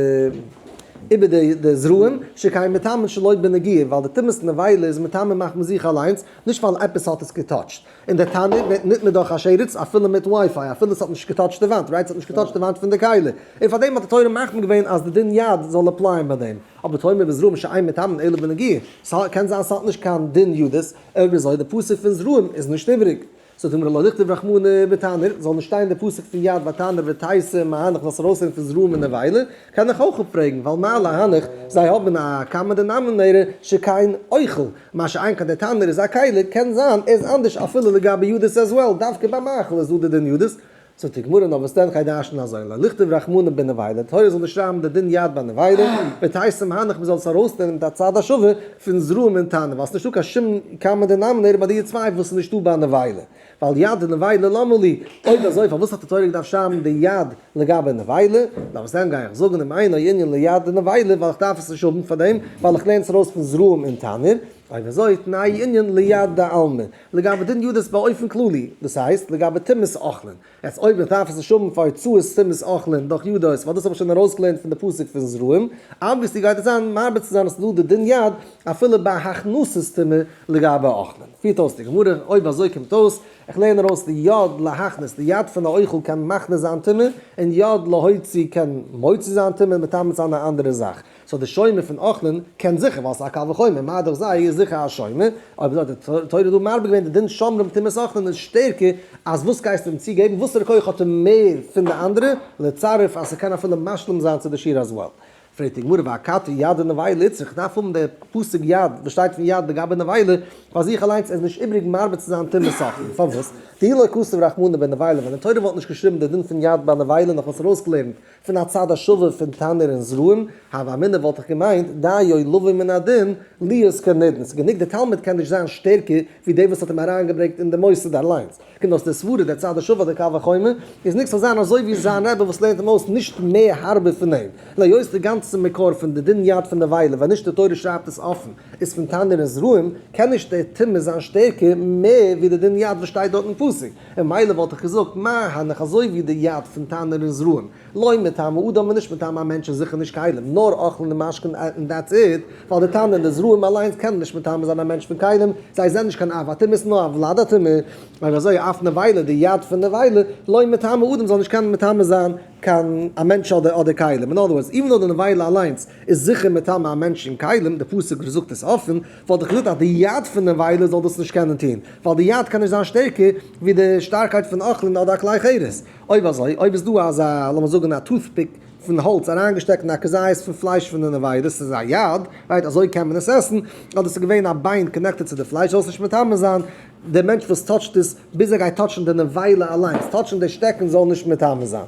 איבער די די זרעים שכן מטמאין שלא בנגיעה ווייל די טומאת נבילה איז מטמא מחמת זיך אליינס נישט ווייל עפעס האט עס געטאטשט און די תנור ווערט נטמא דורך א שרץ אפילו מיט ווייפיי אפילו עס האט נישט געטאטשט די וואנט right עס האט נישט געטאטשט די וואנט פון די כלי און פארדעם האט די תורה מחמיר געווען אז די דין יד זאל עפלייען ביי דעם. אבער תאמר בזרעים שאין מטמאין אלא בנגיעה, ס'קען זיין ס'האט נישט קיין דין ידות, אויב אזוי די פסוק פון זרעים איז נישט איבעריג. זאגט די גמרא לא לכתוב רחמנא בתנור, זאל נישט שטיין די פסוק פון יד בתנור ותיתי מהנך זאלסט ארויסנעמען פון זרעים און נבילה, קען איך אויך אפפרעגן, ווייל מה להנך, זיי האבן א common denominator שכן אוכל, מה שאין כן די תנור איז א כלי, קען זיין ער איז אנדערש אפילו לגבי ידות as well, דווקא ביי מאכל איז דא די דין ידות, זאגט די גמרא נאר וואס דען כ'גיי דרש'נען אזוי לא לכתוב רחמנא בנבילה, תורה זאל נישט שרייבן די דין יד ביי נבילה, ותיתי מהנך מ'זאל עס ארויסנעמען מיט א צד השווה פון זרעים און תנור, ווייל ס'נישטא קיין שום common denominator ביי די צוויי וואס איז נישטא ביי נבילה. ווייל יד דנבילה למה לי, אויב אזוי פארוואס האט די תורה געדארפט שרייבן די יד לגבי נבילה, נאר וואס דען גיי איך זאגן אם אינו ענין ליד דנבילה ווייל איך דארף עס נישט האבן פאר דעם ווייל איך לערן עס ארויס פון זרעים און תנור, אויב אזוי תנהו ענין ליד דעלמא, לגבי דין ידות באופן כללי, דאס הייסט לגבי טומאת אוכלין, יעצט אויב איך דארף עס נישט האבן פאר הוצאת טומאת אוכלין דורך ידות ווייל דאס האב איך שוין ארויסגעלערנט פון די פסוק פון זרעים, obviously גייט עס זיין מרבה צו זיין אז ס'איז דא די דין יד אפילו ביי הכנסת טומאה לגבי אוכלין. פירט אויס די גמרא, אויב אזוי קומט אויס, איך לערן ארויס די יד להכניס, די יד פון א אוכל קען מכניס זיין טומאה, און יד להוציא קען מוציא זיין טומאה און מטמא זיין א אנדערע זאך. so די שומר פון אוכלין קען זיכער, ווייל ס'איז א קל וחומר, מה דאך זיי איז זיכער א שומר, אויב אזוי האט די תורה דא מרבה געווען די דין שומרים טומאת אוכלין איז שטערקער, אז וואס גייסטו אים צוגעבן, וואסערע כח האט ער מער פון די אנדערע, לצרף אז ס'קען אפילו משלים זיין צו די שיעור as well. פרעגט די גמרא ואכתי יד דנבילה איצטריך, איך דארף האבן די פסוק יד וואס שטייט פון יד לגבי נבילה, פאר זיך אליינס איז נישט איבריג מרבה צו זיין טומאת אוכלין, פארוואס? דאי לא כתב רחמנא בנבילה, ווען די תורה וואלט נישט געשריבן די דין פון יד ביי נבילה נאך וואס ארויסגעלערנט פון א צד השווה פון תנור און זרעים, הוה אמינא וואלט איך געמיינט, דיו לבא מן הדין להיות כנידון, ס'איז גענוג די תלמיד קען נישט זיין שטערקער ווי דער וואס האט אים אריינגעברענגט אין די מוסד אליינס, קומט אויס די סברה דער צד השווה אדער קל וחומר איז ניקס זאל זיין אזוי ווי זיין רבי וואס לערנט אים אויס נישט מער הארבער פון אים, און היות די גאנצע מקור פון די דין יד פון נבילה ווען נישט די תורה שרייבט עס אפן איז פון תנור און זרעים קען נישט דער טומאה זיין שטערקער מער ווי די דין יד וואס שטייט דארט אין פסוק, און מילא וואלט איך געזאגט מה הנך אזוי ווי די יד פון תנור און זרעים לא מטמא אדם און נישט מטמא א מענטש און זיכער נישט כלים נאר אוכלין און משקין און that's it, ווייל די תנור און די זרעים אליינס קענען נישט מטמא זיין א מענטש פון כלים, זיי זענען נישט קיין אב הטומאות נאר א ולד הטומאה, אויב אזוי אף נבילה די יד פון נבילה לא מטמא אדם זאל נישט קענען מטמא זיין קיין א מענטש אדער אדער כלים, אין other words even though די נבילה אליינס איז זיכער מטמא א מענטש און כלים, די פסוק זאגט עס אפען, וואלט איך געזאגט אז די יד פון נבילה זאל דאס נישט קענען טון, ווייל די יד קען נישט זיין שטערקער ווי די שטארקייט פון אוכלין אדער א כלי חרס. אויב אזוי, אויב איז דא אזא, לאמיר זאגן א toothpick פון האלץ אריינגעשטעקט אין א כזית פון פלייש פון די נבילה, דאס איז א יד, right, אזוי קען מען עס עסן, אדער ס'איז געווען א ביין connected צו די פלייש, זאל עס נישט מטמא זיין, דער מענטש וואס touch ט עס, ביז ער גייט touch ן די נבילה אליינס, touch ן די שטעקן זאל נישט מטמא זיין.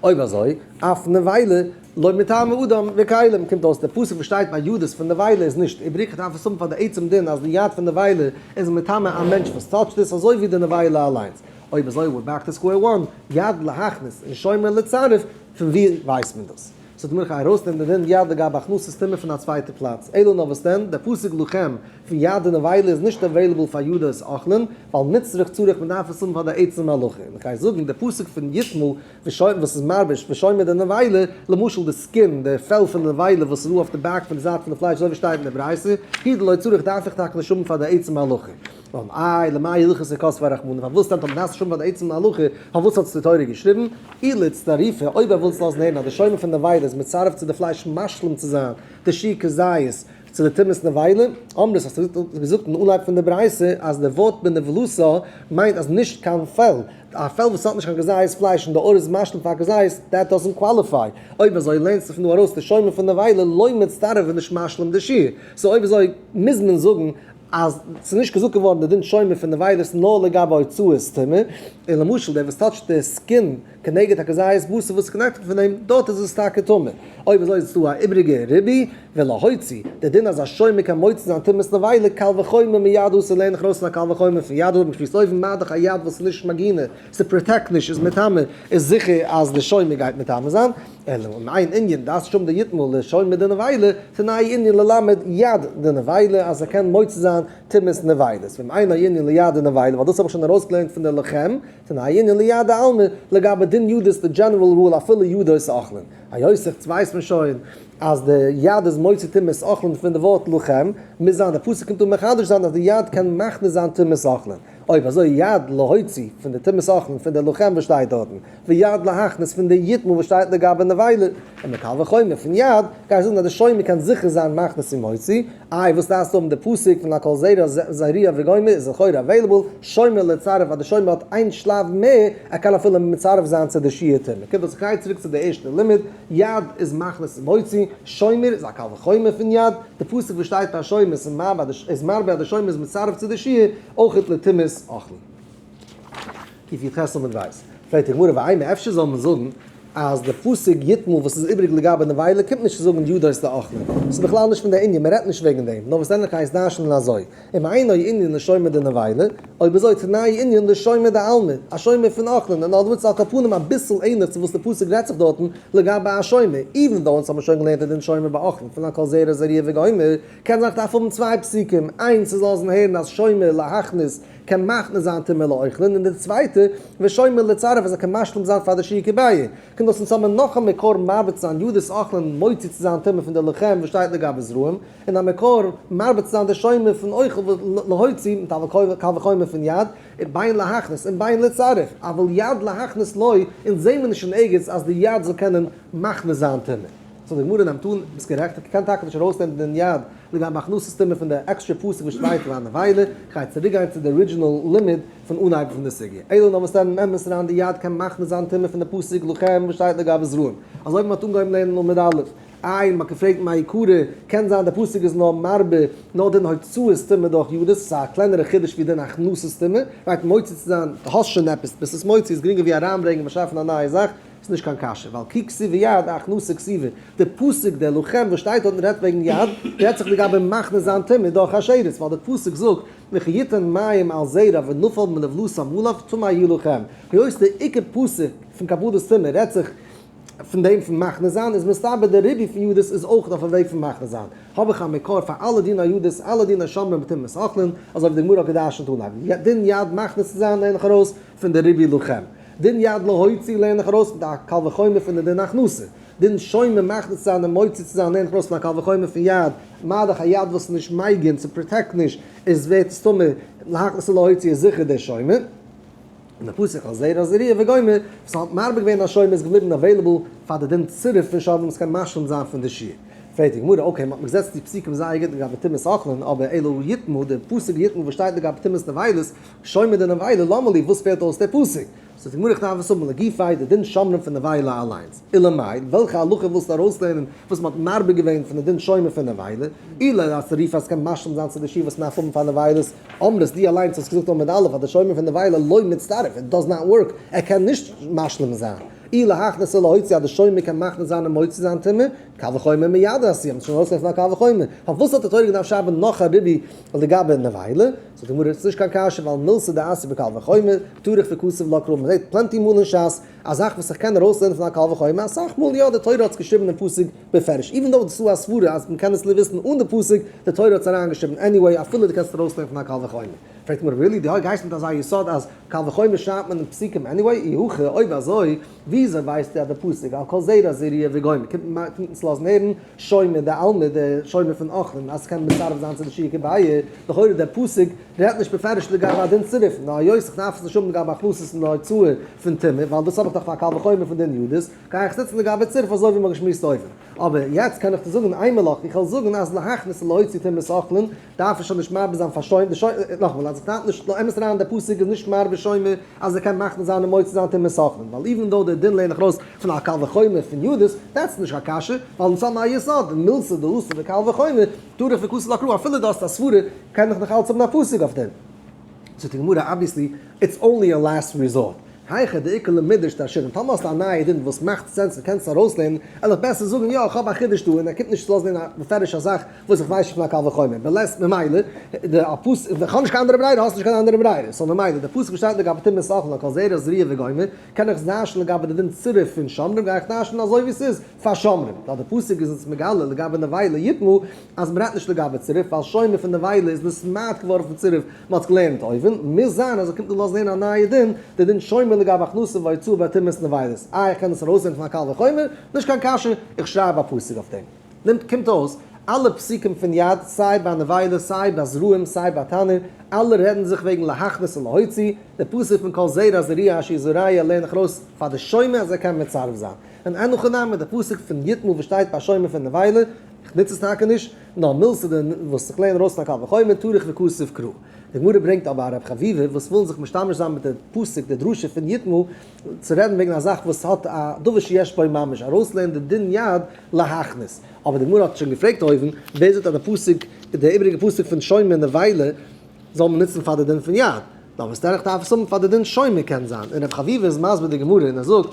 אויב אזוי, אף נבילה לא מטמא אדם וכלים, קומט אויס דער פסוק וואס שטייט ביי ידות פון נבילה איז נישט איבריג, כ'דארף עס האבן פאר די עצם דין אז די יד פון נבילה איז מטמא א מענטש וואס touch ט עס אזוי ווי די נבילה אליינס. אויב אזוי we're back to square one, יד להכניס און שומר לצרף, פון ווי ווייסט מען דאס? ס'האט מיר ארויסנעמען די דין יד לגבי הכנסת טומאה פון א צווייטע פלאץ, אלא נאר וואס דען, דער פסוק לכם פון יד און נבילה איז נישט available פאר ידות אוכלין, ווייל מצרך צריך מען דארף עס האבן פאר די עצם הלכה, און כ'גיי זאגן דער פסוק פון יטמא וואס איז מרביש ושומר די נבילה, למשל די skin, די פעל פון די נבילה וואס איז דא אויף די back פון די זייט פון די פלייש אזוי ווי שטייט אין די ברייתא, הוא דלא צריך דארף איך טאקע נישט האבן פאר די עצם הלכה. ווייל איי למאי הלכתא כתביה רחמנא, פארוואס דען טאמער דארפסטו שוין פאר די עצם הלכה, פארוואס האט עס די תורה געשריבן? אי לאיצטרופי, אויב ער וויל עס לאזן הערן אז די שומר פון נבילה איז מצרף צו די פלייש משלים צו זיין די שיעור כזית צו די טומאת נבילה, אמרת האסטו געזאגט אין אנהייב פון די ברייתא אז די ווארט בנבלתה מיינט אז נישט קיין פעל, א פעל וואס האט נישט קיין כזית פלייש און די עור איז משלים פאר כזית, that doesn't qualify. אויב אזוי לערנסטו פון דא ארויס די שומר פון נבילה לא מצטרף איז נישט משלים די שיעור. so אויב אזוי מוז מען זאגן אז ס'איז נישט געזאגט געווארן די דין שומר פון נבילות נאר לגבי הוצאת טומאה, און למשל דער וואס touch ט די skin כנגד הכזית בשר וואס איז connected פון דעם, דארט איז עס טאקע טמא. אויב אזוי איז דא א איבריגע ריבוי, ולהוציא, די דין אז א שומר קען מוציא זיין טומאת נבילה קל וחומר מיד אסור לערן איך ארויס פון א קל וחומר פון יד האב איך געשמועסט אויבן מה דאך א יד וואס איז נישט מגינא, ס' protect נישט איז מטמא, איז זיכער אז די שומר גייט מטמא זיין. אלא אם אין ענין דעת שום דיתמא לשומר דנבילה, תנאי ענין ללמד יד דנבילה אז ער קען מוציא זיין טומאת נבילות, ואם אינו ענין ליד דנבילה, ווייל דאס האב איך שוין ארויסגעלערנט פון די לכם, תנאי ענין ליד דעלמא, לגבי דין ידות די general rule אפילו ידות אוכלין. היות איך ווייסט מען שוין אז די יד איז מוציא טומאת אוכלין פון די ווארט לכם, מוז זיין די פסוק קומט אן מחדש זיין אז די יד קען מכניס זיין טומאת אוכלין. אויב אזוי יד להוציא פון די טומאת אוכלין פון די לכם וואס שטייט דארטן, ויד להכניס פון די יטמא וואס שטייט לגבי נבילה, און מקל וחומר פון יד, גיי איך זאגן אז די שומר קען זיכער זיין מכניס און מוציא, איי וואס דארפסטו האבן די פסוק פון הכל זרע זריעה וגומר איז לכאורה available, שומר לצרף אז די שומר האט איין שלב מער, ער קען אפילו מצרף זיין צו די שיעור טומאה. קומט אויס איך גיי צוריק צו די ערשטע לימוד, יד איז מכניס און מוציא, שומר איז א קל וחומר פון יד, די פסוק וואס שטייט ביי שומר איז מרבה אז די שומר איז מצרף צו די שיעור, אויכעט לטומאת אוכלין. קי"ח עמוד ב'. פרעגט די גמרא ואימא אפשר זאל מען זאגן אז די פסוק יטמא וואס איז איבריג לגבי נבילה קומט נישט צו זאגן ידות לאוכלין, ס'איז בכלל נישט פון די ענין, מ'רעדט נישט וועגן דעם, נאר וואס דען איך הייס דרש'נען אזוי, אם אינו ענין לשומר דנבילה, אויב אזוי תנאי ענין לשומר דעלמא, א שומר פון אוכלין, אין other words על כל פנים אביסל ענליך צו וואס די פסוק רעדט זיך דארטן לגבי א שומר, even though אונז האבן שוין געלערנט די דין שומר ביי אוכלין פון על כל זרע זריעה וגומר, קען זיין כ'דארף האבן צוויי פסוקים, איינס צו לאזן הערן אז שומר להכניס קען מכניס זיין טומאה לאוכלין, און די צווייטע ושומר לצרף אז ער קען משלים זיין פאר די שיעור כביעה. קומט דאס אונז האבן נאך א מקור מרבה צו זיין ידות אוכלין מוציא צו זיין טומאה פון די לחם וואס שטייט לגבי זרעים, און א מקור מרבה צו זיין די שומר פון אוכל להוציא מיט א קל וחומר פון יד, בין להכניס און בין לצרף, אבל יד להכניס לא, אונז זעהן מיר נישט אין ערגעץ אז די יד זאל קענען מכניס זיין טומאה. so די גמרא נעמט אן, ביסט גערעכט, איך קען טאקע נישט ארויסנעמען דעם יד לגבי הכנסת טומאה פון די עקסטרע פסוק וואס שטייט ביי נבילה, כ'גיי צוריקגיין צו די original לימוד פון אנהייב פון די סוגיא. אלא נאר וואס דען אמת אריין די יד קען מכניס זיין טומאה פון די פסוק לכם וואס שטייט לגבי זרעים. אזוי ווי מ'האט אנגעהויבן לערנען עמוד א'. איי מ'האט געפרעגט מאי קרא, קען זיין די פסוק איז נאר מרבה נאר דין הוצאת טומאה דורך ידות, ס'איז א קלענערע חידוש ווי דין הכנסת טומאה, right מוציא צו זיין, דו האסט שוין עפעס, ביסט עס מוציא איז גרינגער ווי אריינברענגען באשאפן א נייע זאך, איז נישט קיין קשיא, ווייל כי כתיבה יד אהכנסה כתיבה, די פסוק דער לכם וואס שטייט דארט און רעדט וועגן יד, רעדט זיך לגבי מכניס זיין טומאה דורך א שרץ, ווייל די פסוק זאגט וכי יתן מים על זרע ונפל מנבלתם עליו טמא יהיה לכם, היות די עיקר פסוק פון קבלת טומאה רעדט זיך פון דעם פון מכניס זיין, איז מסתבר די ריבוי פון ידות איז אויך אויף א וועג פון מכניס זיין, האב איך א מקור פאר אלע דיני ידות אלע דיני שומרים בטומאת אוכלין, אזוי ווי די גמרא האט געדרשנט אנהייב, דין יד מכניס צו זיין לערן איך ארויס פון די ריבוי לכם. דין יד להוציא לערן איך ארויס מיט א קל וחומר פון די דין הכנסה. דין שומר מכניס צו זיין און מוציא צו זיין לערן איך ארויס פון א קל וחומר פון יד, מה דאך א יד וואס איז נישט מגין, ס' protect נישט, איז ווערט עס טמא, להכניס ולהוציא איז זיכער דער שומר. און די פסוק על זרע זריעה וגומר, וואס האט מרבה געווען אז שומר איז געבליבן available פאר די דין צירוף פון שומרים וואס קען משלים זיין פון די שיעור. פרעגט די גמרא, okay, מ'האט געזעצט די פסוקים זייער גוט לגבי טומאת אוכלין, אבער אלא יטמא, די פסוק יטמא וואס שטייט לגבי טומאת נבילות, שומר דנבילה, למה לי, וואס פעלט אויס דער פסוק? זאגט די גמרא איך דארף עס האבן לגופיה, די דין שומרים פון נבילה אליינס. אלא מאי, וועלכע הלכה ווילסטו ארויסלערנען וואס מ'האט מרבה געווען פון די דין שומר פון נבילה? אלא אז צירוף אז ס'קען משלים זיין צו די שיעור וואס מ'דארף האבן פאר נבילות, אמרת דו אליינס האסט געזאגט עמוד א' אז די שומר פון נבילה לא מצטרף, it does not work, ער קען נישט משלים זיין. אי להכניס ולהוציא אז די שומר קען מכניס זיין און מוציא זיין טומאה, קל וחומר מיד עשי, האבן שוין ארויסגעלערנט פון א קל וחומר, פארוואס האט די תורה געדארפט שרייבן נאך א ריבוי לגבי נבילה? זאגט די גמרא, ס'איז נישט קיין קשיא ווייל מילתא דאתיא בקל וחומר, טרח וכתב לה קרא, מ'זעט plenty מאל אין שס א זאך וואס איך קען ארויסלערנען פון א קל וחומר, אסאך מאל יא, די תורה האט עס געשריבן אין פסוק בפירוש, even though ס'איז דא א סברה אז מ'קען עס וויסן אן די פסוק, די תורה האט עס אריינגעשריבן anyway אפילו דו קענסט ארויסלערנען פון א קל וחומר. פרעגט די גמרא, really? דו גייסט מיט אזא יסוד אז קל וחומר שרייבט מען אין פסוקים anyway? אי הכי, אויב אזוי, וויאזוי ווייסטו אז די פסוק על כל זרע זריעה וגומר קומט אונז לאזן הערן שומר דעלמא די שומר פון אוכלין אז ס'קען מצרף זיין צו די שיעור כביעה, לכאורה דער פסוק רעדט נישט בפירוש לגבי א דין צירוף, נאר היות איך דארף עס נישט האבן לגבי הכנסות און הוצאה פון טומאה ווייל דאס האב איך דאך פאר קל וחומר פון דין ידות, גיי איך זיצן לגבי צירוף אזוי ווי מ'האט געשמועסט אויבן. אבער יעצט קען איך דיר זאגן אימא לך, איך וועל זאגן אז להכניס ולהוציא טומאת אוכלין דארף ער שוין נישט מרבה זיין פאר שומר, נאכאמאל אז איך דארף נישט, לא אמת אריין דער פסוק איז נישט מרבה שומר אז ער קען מכניס זיין און מוציא זיין טומאת אוכלין, ווייל even though דער דין לערן איך ארויס פון א קל וחומר פון ידות, that's נישט קיין קשיא, ווייל אונז האבן א יסוד, מילתא דאתיא בקל וחומר, טרח וכתב לה קרא, אפילו דו האסט א סברה קען איך נאך אלץ האבן א פסוק אויף דעם. זאגט די גמרא obviously it's only a last resort. היכא דאיכא למידרש דרשינן, טאמער האסטו א נייע דין וואס מאכט sense און קענסט ארויסלערנען, וועל איך בעסער זאגן יא איך האב א חידוש דא און ער קומט נישט צו לאזן הערן א בפירוש'ע זאך וואס איך ווייס שוין פון א קל וחומר, בלית ממילא די א פסוק, איך האב נישט קיין אנדערע ברירה האסט נישט קיין אנדערע ברירה, so ממילא די פסוק וואס שטייט לגבי טומאת אוכלין על כל זרע זריעה וגומר, קען איך דרש'ן לגבי די דין צירוף פון שומרים גיי איך דרש'ן אזוי ווי ס'איז פאר שומרים, ווייל די פסוק איז אונז מגלה לגבי נבילה יטמא אז מ'רעדט נישט לגבי צירוף ווייל שומר פון נבילה איז נתמעט געווארן פון צירוף מ'האט געלערנט אויבן, מוז זיין אז ער קומט דא לאזן הערן א נייע דין, די דין שומר לגבי הכנסה והוצאה ביי טומאת נבילות. איי איך קען עס ארויסנעמען פון א קל וחומר? נישט קיין קשיא, איך שרייב א פסוק אויף דעם. נעמט קומט אויס, אלע פסוקים פון יד, סיי ביי נבילה, סיי ביי זרעים, סיי ביי תנור, אלע רעדן זיך וועגן להכניס ולהוציא, די פסוק פון כל זרע זריעה אשר יזרע לערן איך ארויס פאר די שומר אז ער קען מצרף זיין. און אין הכי נמי, די פסוק פון יטמא וואס שטייט ביי שומר פון נבילה, איך נוץ עס טאקע נישט, נאר מילתא ד וואס איך לערן ארויס פון א קל וחומר, טרח וכתב קרא. די גמרא ברענגט אבער א רב חביבא וואס וויל זיך משתמש זיין מיט די פסוק די דרשה פון יטמא צו רעדן וועגן א זאך וואס האט א דבר שיש בו ממש, ארויסלערנען די דין יד להכניס. אבער די גמרא האט שוין געפרעגט אויבן, ווער זאגט אז די פסוק, די איבעריגע פסוק פון שומר נבילה זאל מען נוצן פאר די דין פון יד? נאר וואס דרך דארף עס האבן פאר די דין שומר קען זיין. און רב חביבא איז מסביר די גמרא און ער זאגט.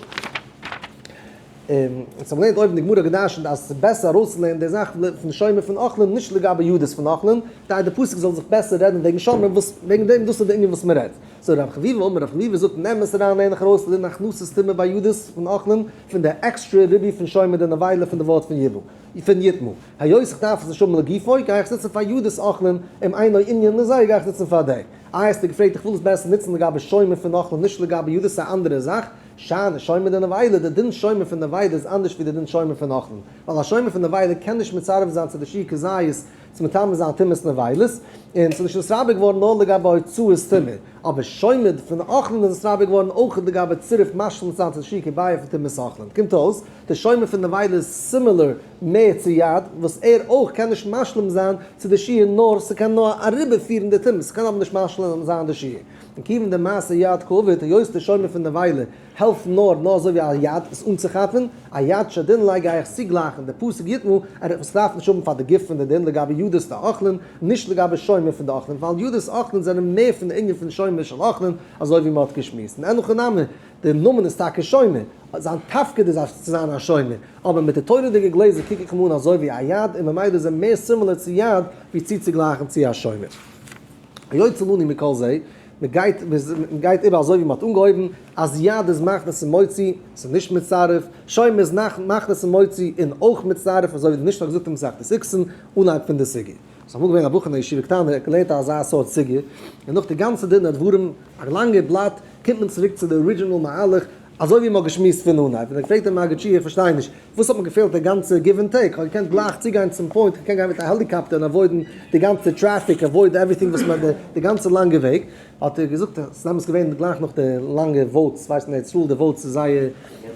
אונז האבן געלערנט אויבן די גמרא געדרשנט אז עס איז בעסער ארויסצולערנען די זאך פון שומר פון אוכלין נישט לגבי ידות פון אוכלין, כדי די פסוק זאל זיך בעסער רעדן וועגן שומר וואס וועגן דעם דאס איז די ענין וואס מען רעדט. so רב חביבא אמר רב חביבא זאגט נעם עס אריין לערן איך ארויס לדין הכנסת טומאה ביי ידות פון אוכלין פון די עקסטרע ריבוי פון שומר די נבילה פון די ווארט פון יבא פון יטמא היות איך דארף עס נישט האבן לגופו גיי איך עס נוצן פאר ידות אוכלין אם אינו ענין לזה גיי איך נוצן פאר די. איי האסטו געפרעגט איך וויל עס בעסער נוצן לגבי שומר פון אוכלין נישט לגבי ידות ס'איז א אנדערע זאך. שאני שומר דנבילה, די דין שומר פון נבילה איז אנדערש ווי די דין שומר פון אוכלין, ווייל א שומר פון נבילה קען נישט מצרף זיין צו די שיעור כזית צו מטמא זיין טומאת נבילות, און ס'איז נישט נתרבה געווארן נאר לגבי הוצאת טומאה, אבער שומר פון אוכלין איז נתרבה געווארן אויך לגבי צירוף משלים זיין צו די שיעור כביעה פון טומאת אוכלין. קומט אויס, די שומר פון נבילה איז similar מער צו יד, וואס ער אויך קען נישט משלים זיין צו די שיעור נאר ס'קען נאר אריבערפירן די טומאה, ס'קען אבער נישט משלים זיין די שיעור. און כיוון דמעשה יד קעביד, היות די שומר פון נבילה העלפט נאר נאר אזוי ווי א יד עס אנצוכאפן, א יד שדין ליה גיי איך צוגלייכן די פסוק יטמא, ער וואס דארף נישט האבן פאר די גוף פון די דין לגבי ידות דאוכלין, נישט לגבי שומר פון די אוכלין, ווייל ידות אוכלין זענען מער פון די ענין פון שומר של אוכלין, אזוי ווי מען האט געשמועסט. און אין הכי נמי, די נאמען איז טאקע שומר, זיין תפקיד איז צו זיין א שומר, אבער מיט די תורה'דיגע גלעזער קוק איך אים אן אזוי ווי א יד, און ממילא איז ער מער similar צו יד ווי צוצוגלייכן צו א שומר. היוצא לנו מכל זה, מען גייט מען גייט איבער אזוי ווי מען האט אנגעהויבן, אז יד איז מכניס און מוציא, ס'איז נישט מצרף, שומר איז מכניס און מוציא און אויך מצרף, אזוי ווי די משנה האט געזאגט אין מסכת איקסין, אנהייב פון די סוגיא. ס'איז אמאל געווען א בחור אין א ישיבה קטנה, ער האט געלערנט אזא סארט סוגיא, און נאך די גאנצע דין ודברים, א לאנגע בלאט, קומט מען צוריק צו די original מהלך, אזוי ווי מ'האט געשמועסט פון אנהייב, און ער פרעגט דעם מגיד שיעור, איך פארשטיי נישט, וואס האט מיר געפעלט די גאנצע give and take, כ'האב געקענט גלייך צוגיין צום point, כ'קען גיין מיט א העליקאפטער און avoid ן די גאנצע טרעפיק, avoid everything וואס מען, די גאנצע לאנגע וועג, האט ער געזאגט, ס'איז דעמאלטס געווען גלייך נאך די לאנגע votes, ווייסט אין ארץ ישראל די votes איז זייער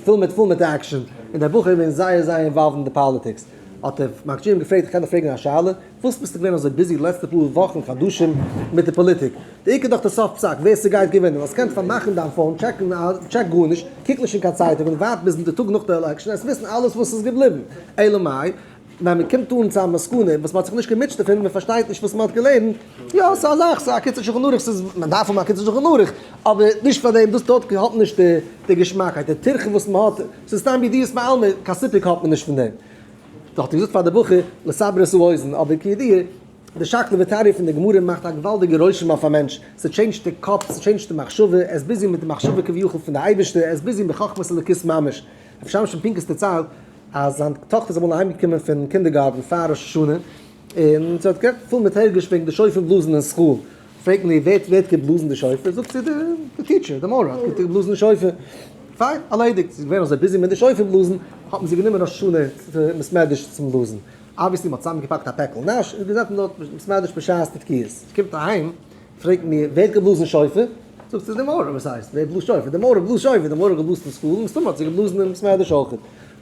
פול מיט פול מיט action, און דער בחור איז געווען זייער זייער involved אין די פאליטיקס, האט דער מגיד שיעור אים געפרעגט, איך קען דיך פרעגן א שאלה? וואס ביסטו געווען אזוי busy די לעצטע פאר וואכן חדשים מיט די פאליטיק? די עיקר דאך די סוף פסק ווער ס'גייט געווינען, האסט געקענט פארמאכן דיין phone, check ן check גארנישט, קוק נישט אין קיין צייטונג און ווארט ביז די טאג נאך די election עסט וויסן אלעס וואס איז געבליבן. אלא מאי, ווען מ'קומט אן צו א מסקנא וואס מ'האט זיך נישט געמוטשט דערפון, מ'פארשטייט נישט וואס מ'האט געלערנט, יא ס'איז א זאך, ס'איז א קיצור שולחן ערוך, ס'איז מ'דארף האבן א קיצור שולחן ערוך, אבער נישט פאר דעם, דאס דארט האט נישט די געשמאקייט, די טירחה וואס מ'האט, ס'איז סתם ידיעות בעלמא, קיין סיפוק האט מען נישט פון דעם. דאך האט ער געזאגט פאר די בחור לסבר את האוזן, אבער כידוע, די שקלא וטריא פון די גמרא מאכט א געוואלדיגע רושם אויף א מענטש, ס' change ט די קאפ, ס' change ט די מחשבה, ער איז busy מיט די מחשבה כביכול פון די אייבערשטער, ער איז busy מיט חכמת אלוקית ממש. רבי שמשון פינקוס דערציילט אז זיין טאכטער איז אמאל אהיימגעקומען פון קינדערגארטן פאר ראש השנה, און זי האט גערעדט פול מיט הרגש וועגן די שופר בלאזן אין school, פרעגט מען איר ווער האט געבלאזן די שופר, זאגט זי די teacher, די מורה האט געבלאזן די שופר. פיין, ארלעדיגט. זי איז געווען אזוי busy מיט די שופר בלאזן, האט מען זי גענומען ראש השנה צו בית מדרש צום בלאזן. obviously מען האט צוזאמגעפאקט א פעקל נאש און געזעצן דארט בית מדרש בשעת די תקיעות. זי קומט אהיים, פרעגט מען איר ווער האט געבלאזן שופר, זאגט זי די מורה, וואס הייסט ווער בלאזט שופר, די מורה בלאזט שופר, די מורה האט געבלאזן אין school, מסתמא האט זי געבלאזן אין בית מדרש אויך.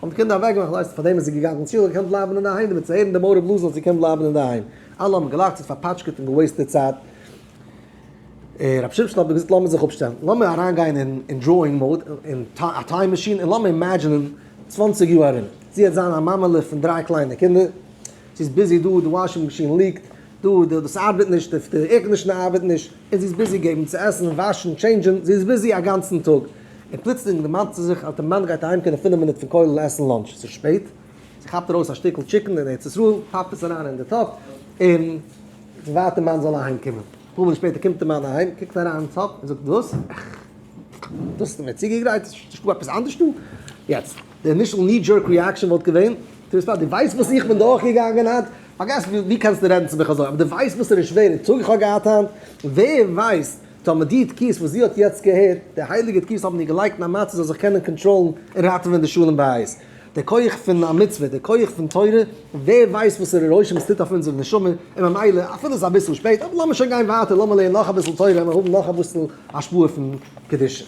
האבן די קינדער אוועקגעמאכט, ווייסט פארדעם איז זי געגאנגען אין שול, געקענט בלייבן אינדערהיים דערמיט צו הערן די מורה בלאזן האט זי געקענט בלייבן אינדערהיים. אלע האבן געלאכט, זיך פארפאטשקעט און גע waste ט די צייט. רב שמשון האט געזאגט לאמיר זיך אפשטעלן, לאמיר אריינגיין אין drawing mode, אין א time machine, און לאמיר imagine ען 20 יאר ארום. זי וועט זיין א מאמע'לע פון דריי קליינע קינדער, זי איז busy דא, די washing machine leak ט, דא, דאס ארבעט נישט, די air conditioner ארבעט נישט, און זי איז busy געבן צו עסן, וואשן, change ען, זי איז busy א גאנצן טאג. און פלוצלינג דערמאנט זי זיך אז די מאן גייט אהיימקומען אין פינף מינוט פון כולל עסן lunch, ס'איז שפעט, זי כאפט ארויס א שטיקל chicken אין ארץ ישראל, פאפט עס אריין אין די טאפ, און זי ווארט די מאן זאל אהיים קומען. אפאר מינוט שפעטער קומט די מאן אהיים, קוקט אריין אין טאפ און זאגט, וואס? דאס האסטו מיר צוגעגרייט? נישטא עפעס אנדערש דא? יעצט, די initial knee jerk reaction וואלט געווען, דו ווייסט וואס איך בין דורכגעגאנגען היינט? פארגעס ווי קענסטו רעדן צו מיך אזוי, אבער דו ווייסט וואסערע שווערע טאג איך האב געהאט היינט? ווער ווייסט טאמער די תקיעות וואס זי האט יעצט געהערט, די הייליגע תקיעות האבן איר געלייגט אין א מצב זי זאל זיך קענען control ן און ראטעווען די שלום בית. דער כח פון א מצוה, דער כח פון תורה, ווער ווייסט וואסערע רושם עס טוט אויף אונזער נשמה, און ממילא אפילו עס איז אביסל שפעט, אבער לאמיר שוין גיין ווייטער, לאמיר לערנען נאך אביסל תורה, לאמיר האבן נאך אביסל השפעה פון קדושה.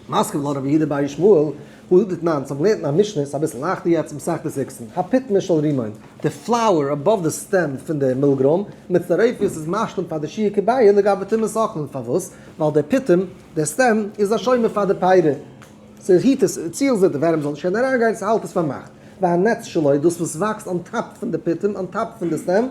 מתקיף לה רב יהודה בר ישמעאל, הא דתנן, ס'האט געלערנט אין א משנה, ס'איז אביסל לייכטער יעצט, מסכת איקסין, הפיטמא של רימון, די flower above די stem פון די מילגרוים, מצטרפת איז משלים פאר די שיעור כביעה לגבי טומאת אוכלין, פארוואס? ווייל דער פיטום, דער stem, איז א שומר פאר די פירות, ס'היט עס, seals it, די ווערים זאלן נישט קענען אריינגיין, ס'האלט עס פארמאכט. והנץ שלו, דאס וואס וואקסט on top פון די פיטום, on top פון די stem,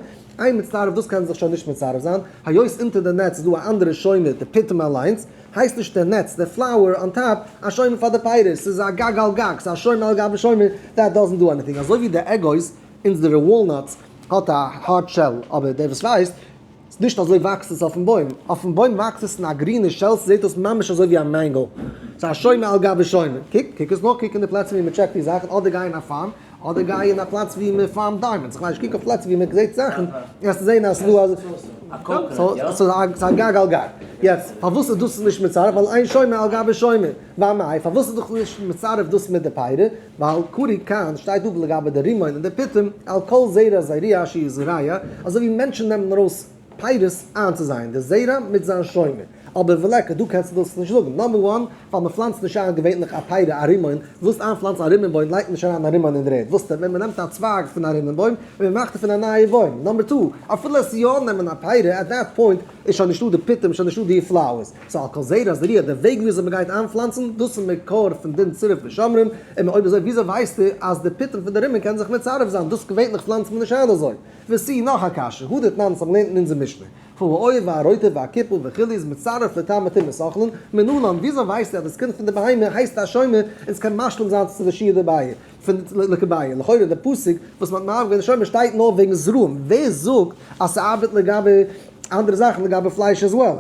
אין מצטרף, דאס קען זיך שוין נישט מצרף זיין, היות אונטער די נץ איז דא א אנדערע שומר, די פיטום אליינס, הייסט נישט די נץ, די flower on top, א שומר פאר די פירות, ס'איז א גג על גג, ס'איז א שומר על גבי שומר, that doesn't do anything, אזוי ווי די אגוז, אונזערע walnuts, האט א hard shell, אבער דער וואס ווייסט, נישט אזוי וואקסט עס אויפן בוים, אויפן בוים וואקסט עס אין א גרינע shell, ס'זעט אויס ממש אזוי ווי א mango, ס'איז א שומר על גבי שומר, קוק, קוק עס נאך, קוק אין די פלעצער ווי מ'טשעקט די זאכן, אדער גיי אין א farm, אדער גיי אין א פלאץ ווי מען פארמט diamonds, איך ווייס נישט, קוק אויף פלעצער ווי מען זעט זאכן, וועסטו זען אז ס'איז דא א, ס'איז א גג על גג. יעצט, פארוואס איז דאס נישט מצרף? ווייל אין שומר על גבי שומר. ואמאי, פארוואס איז דאך נישט מצרף דאס מיט די פירות? ווייל קרי כאן שטייט דא לגבי די רימון און די פיטום, על כל זרע זריעה שיזרע, אזוי ווי מענטשן נעמען ארויס פירות איינצוזייען די זרע מיט זיין שומר. אבער וליכא, דא קענסטו דאס נישט זאגן. number one, ווייל מען פלאנצט נישט איין געווענליך א פירא א רימון, ווילסט איינפלאנצן א רימון בוים לייגט מען נישט אריין א רימון אין דער ערד, וואס טוט מען? מען נעמט א צווייג פון א רימון בוים און מען מאכט דערפון א נייע בוים. number two, אפילו עס יא נעמען א פירא, at that point איז שוין נישטא די פיטום, שוין נישטא די flowers. so על כל זרע זריעה, די וועג וויאזוי מען גייט איינפלאנצן, דאס איז מקור פון דין צירוף בשומרים, און אויב אזוי וויאזוי ווייסטו אז די פיטום פון די רימון קען זיך מצרף זיין? דאס געווענליך פלאנצט מען נישט איין אזוי. וסי, נאך א קשיא, הא דתנן וואס האבן געלערנט אין אונזער משנה. והעור והרוטב והקיפה וכו' איז מצרף לטמא טומאת אוכלין, מנלן, וויאזוי ווייסטו אז דאס קינד פון די בהמה הייסט א שומר און ס'קען משלים זיין צו די שיעור דבי' פון לכבי', לכאורה די פסוק וואס מ'האט מערב געווען די שומר שטייט נאר וועגן זרעים, ווער זאגט אז ס'ארבעט לגבי אנדערע זאכן לגבי פלייש as well?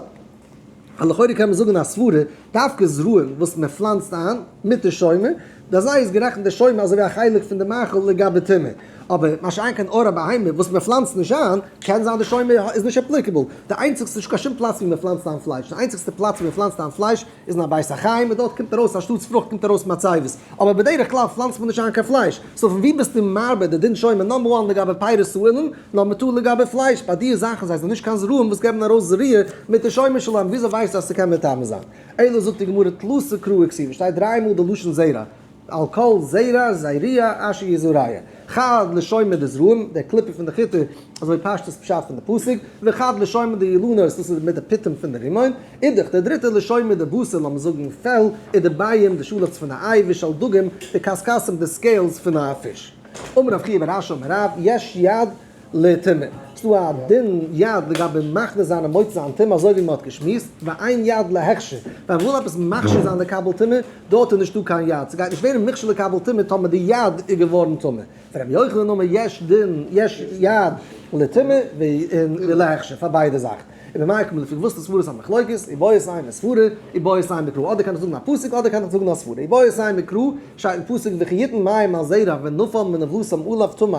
אז לכאורה קען מען זאגן א סברה, דווקא זרעים וואס מען פלאנצט איין מיט די שומר, ביי זיי איז גערעכנט די שומר אזוי ווי א חלק פון די מאכל לגבי טומאה, אבער מה שאין כן עור הבהמה וואס מען פלאנצט נישט איין, קען זיין די שומר איז נישט applicable, די איינציגסטע, נישט קיין שום פלאץ ווי מען פלאנצט איין פלייש, די איינציגסטע פלאץ ווי מען פלאנצט איין פלייש איז אין א בית החיים און דארט קומט ארויס אנשטאטס פרוכט קומט ארויס מצבות, אבער בדרך כלל פלאנצט מען נישט איין קיין פלייש, so פון ווי ביסטו מרבה די דין שומר number one לגבי פירות האילן, number two לגבי פלייש, ביי די זאכן זיי זענען נישט קיין זרעים וואס געבן ארויס זריעה מיט די שומר שלהם, וויאזוי ווייסטו אז ס'קען מטמא זיין? אלא זאגט די גמרא תלתא קראי כתיבי, שטייט דריי מאל די לשון זרע, על כל זרע זריעה אשר יזרע, חד לשומר דזרעים, דער קליפה פון די חיטה, אזוי פשטות פשט פון די פסוק, וחד לשומר דאילנות, דאס איז מיט די פיטום פון די רימון, אידך, דער דריטער לשומר דבשר, לאמיר זאגן פעל, ודביעים, די שאלעכץ פון א איי, ושל דגים, די קשקשים, די scales פון א פיש. אמר רב חייא בר אשי אמר רב, יש יד לטומאה. ס'דא א דין יד לגבי מכניס זיין און מוציא זיין טומאה אזוי ווי מ'האט געשמועסט, ואין יד להכשר. ווען מ'וויל עפעס מכשיר זיין לקבל טומאה, דארט איז נישטא קיין יד. ס'גייט נישט ווערן מוכשר לקבל טומאה טאמער די יד איז געווארן טמא. ורבי יוחנן אמר יש דין יש יד לטומאה ולהכשר פאר ביידע זאכן. ובמאי קא מיפלגי וואס איז סברת המחלוקת, איבעית אימא סברא, איבעית אימא מקרא, אדער קען איך זאגן א פסוק אדער קען איך זאגן א סברא, איבעית אימא מקרא, שטייט אין פסוק וכי יתן מים על זרע ונפל מנבלתם עליו טמא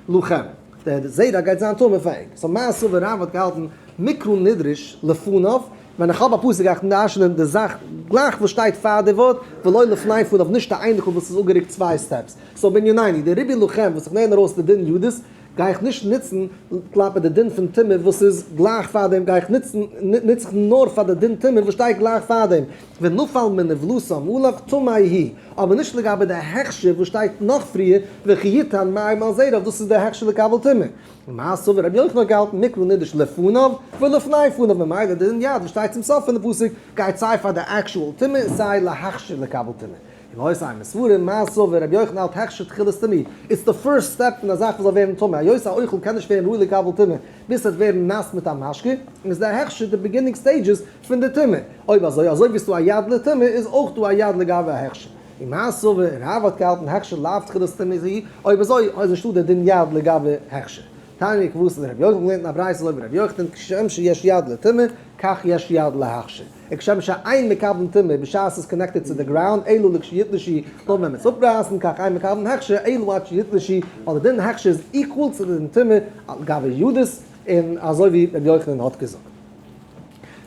הוא לכם, דער זרע גייט זיין טמא פאר ענק, so מר סבר רב האט געהאלטן מקרא נדרש לפניו, ווען איך האב א פסוק גיי איך דרש'נען די זאך גלייך וואס שטייט פאר די ווארט, ולא לפני פניו נישט א אייניקל וואס איז אפגערוקט צוויי steps, so בענינינו, די ריבוי לכם וואס איך לערן ארויס די דין ידות, גיי איך נישט נוצן כלפי די דין פון טומאה וואס איז גלייך פאר דעם, גיי איך נוצן, נוץ איך נאר פאר די דין טומאה וואס שטייט גלייך פאר דעם, ונפל מנבלתם עליו טמא הוא, אבער נישט לגבי די הכשר וואס שטייט נאך פריער, וכי יתן מים על זרעיו, דאס איז די הכשר לקבל טומאה. ומר סבר רבי יוחנן האט געהאלטן מקרא נדרש לפניו ולפני פניו, ממילא די דין יד וואס שטייט צום סוף פון די פסוק גייט סיי פאר די actual טומאה און סיי להכשיר לקבל טומאה. איבעית אימא סברא מר סבר רבי יוחנן האלט הכשר תחילת טומאה it's the first step פון א זאך וואס זאל ווערן טמא היות א אוכל קען נישט ווערן ראוי לקבל טומאה ביז ס'וועט ווערן נאס מיט א משקה און איז די הכשר די beginning stages פון די טומאה אויב אזוי אזוי ווי ס'דא א יד לטומאה איז אויך דא א יד לגבי א הכשר ומר סבר רב האט געהאלטן הכשר לאו תחילת טומאה היא אויב אזוי איז נישטא די דין יד לגבי הכשר. תניא כוותיה דרבי יוחנן געלערנט אין א ברייתא אזוי ווי רבי יוחנן כשם שיש יד לטומאה כך יש יד להכשר. וכשם שאין מקבלין טומאה בשעת ס'איז connected צו די ground אלא לכשיתלשו נאר ווען מ'עס אפרייסן כך אין מקבלין הכשר אלא עד שיתלשו ווייל די דין הכשר איז equal צו די דין טומאה לגבי ידות און אזוי ווי רבי יוחנן האט געזאגט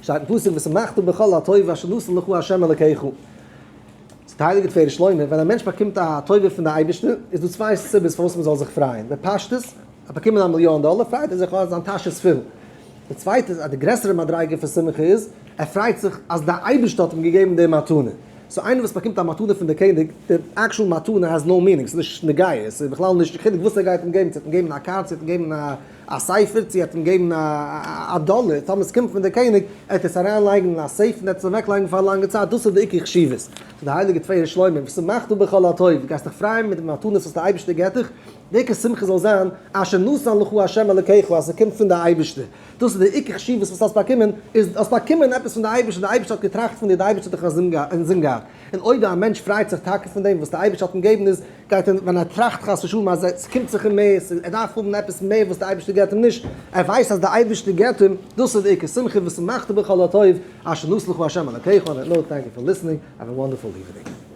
שטייט אין פסוק ושמחת בכל הטוב אשר נתן לך ה' אלקיך. זאגט די הייליגע תפארת שלמה ווען א מענטש באקומט א טובה פון די אייבערשטער איז דא צוויי סיבות פארוואס מ'זאל זיך פרייען בפשטות האט באקומען א מיליאן דאלער פרייט ער זיך אז זיין טאש איז פול. די צווייטע איז אז די גרעסערע מדריגה פון שמחה איז, ער פרייט זיך אז די אייבערשטער האט אים געגעבן די מתנה. So איינער וואס באקומט א מתנה פון די קעניג, די actual מתנה has no meaning, ס'איז נישט נוגע, ס'איז בכלל נישט חילוק וואס ער גייט אים געבן, צו ער האט אים געבן א קאר, צו ער האט אים געבן א ספר, צו ער האט אים געבן א דאלער, טאמער ס'קומט פון די קעניג, ער וועט עס אריין לייגן אין א safe און ער וועט עס אוועק לייגן פאר א לאנגע צייט, דאס איז די עיקר חשיבות. So די הייליגע תפארת שלמה, ושמחת בכל הטוב, דו גייסט דיך פרייען מיט די מתנות וואס די אייבערשטער געבט דיך, די עיקר שמחה זאל זיין, אשר נתן לך ה' אלוקיך, אז ס'קומט פון די אייבערשטער. דאס איז די עיקר חשיבות וואס האסט באקומען, איז האסט באקומען עפעס פון די אייבערשטער, די אייבערשטער האט געטראכט פון דיר, די אייבערשטער האט דיך אינזין געהאט. און אויב א מענטש פרייט זיך טאקע פון דעם וואס די אייבערשטער האט אים געבן איז, גייט ער, ווען ער טראכט חס ושלום אז עס קומט זיך אים מער, ער דארף האבן עפעס מער וואס די אייבערשטער געבט אים נישט, ער ווייסט אז די אייבערשטער געבט אים, דאס איז די עיקר שמחה, ושמחת בכל הטוב, אשר נתן לך ה' אלקיך, on that note, thank you for listening, have a wonderful evening.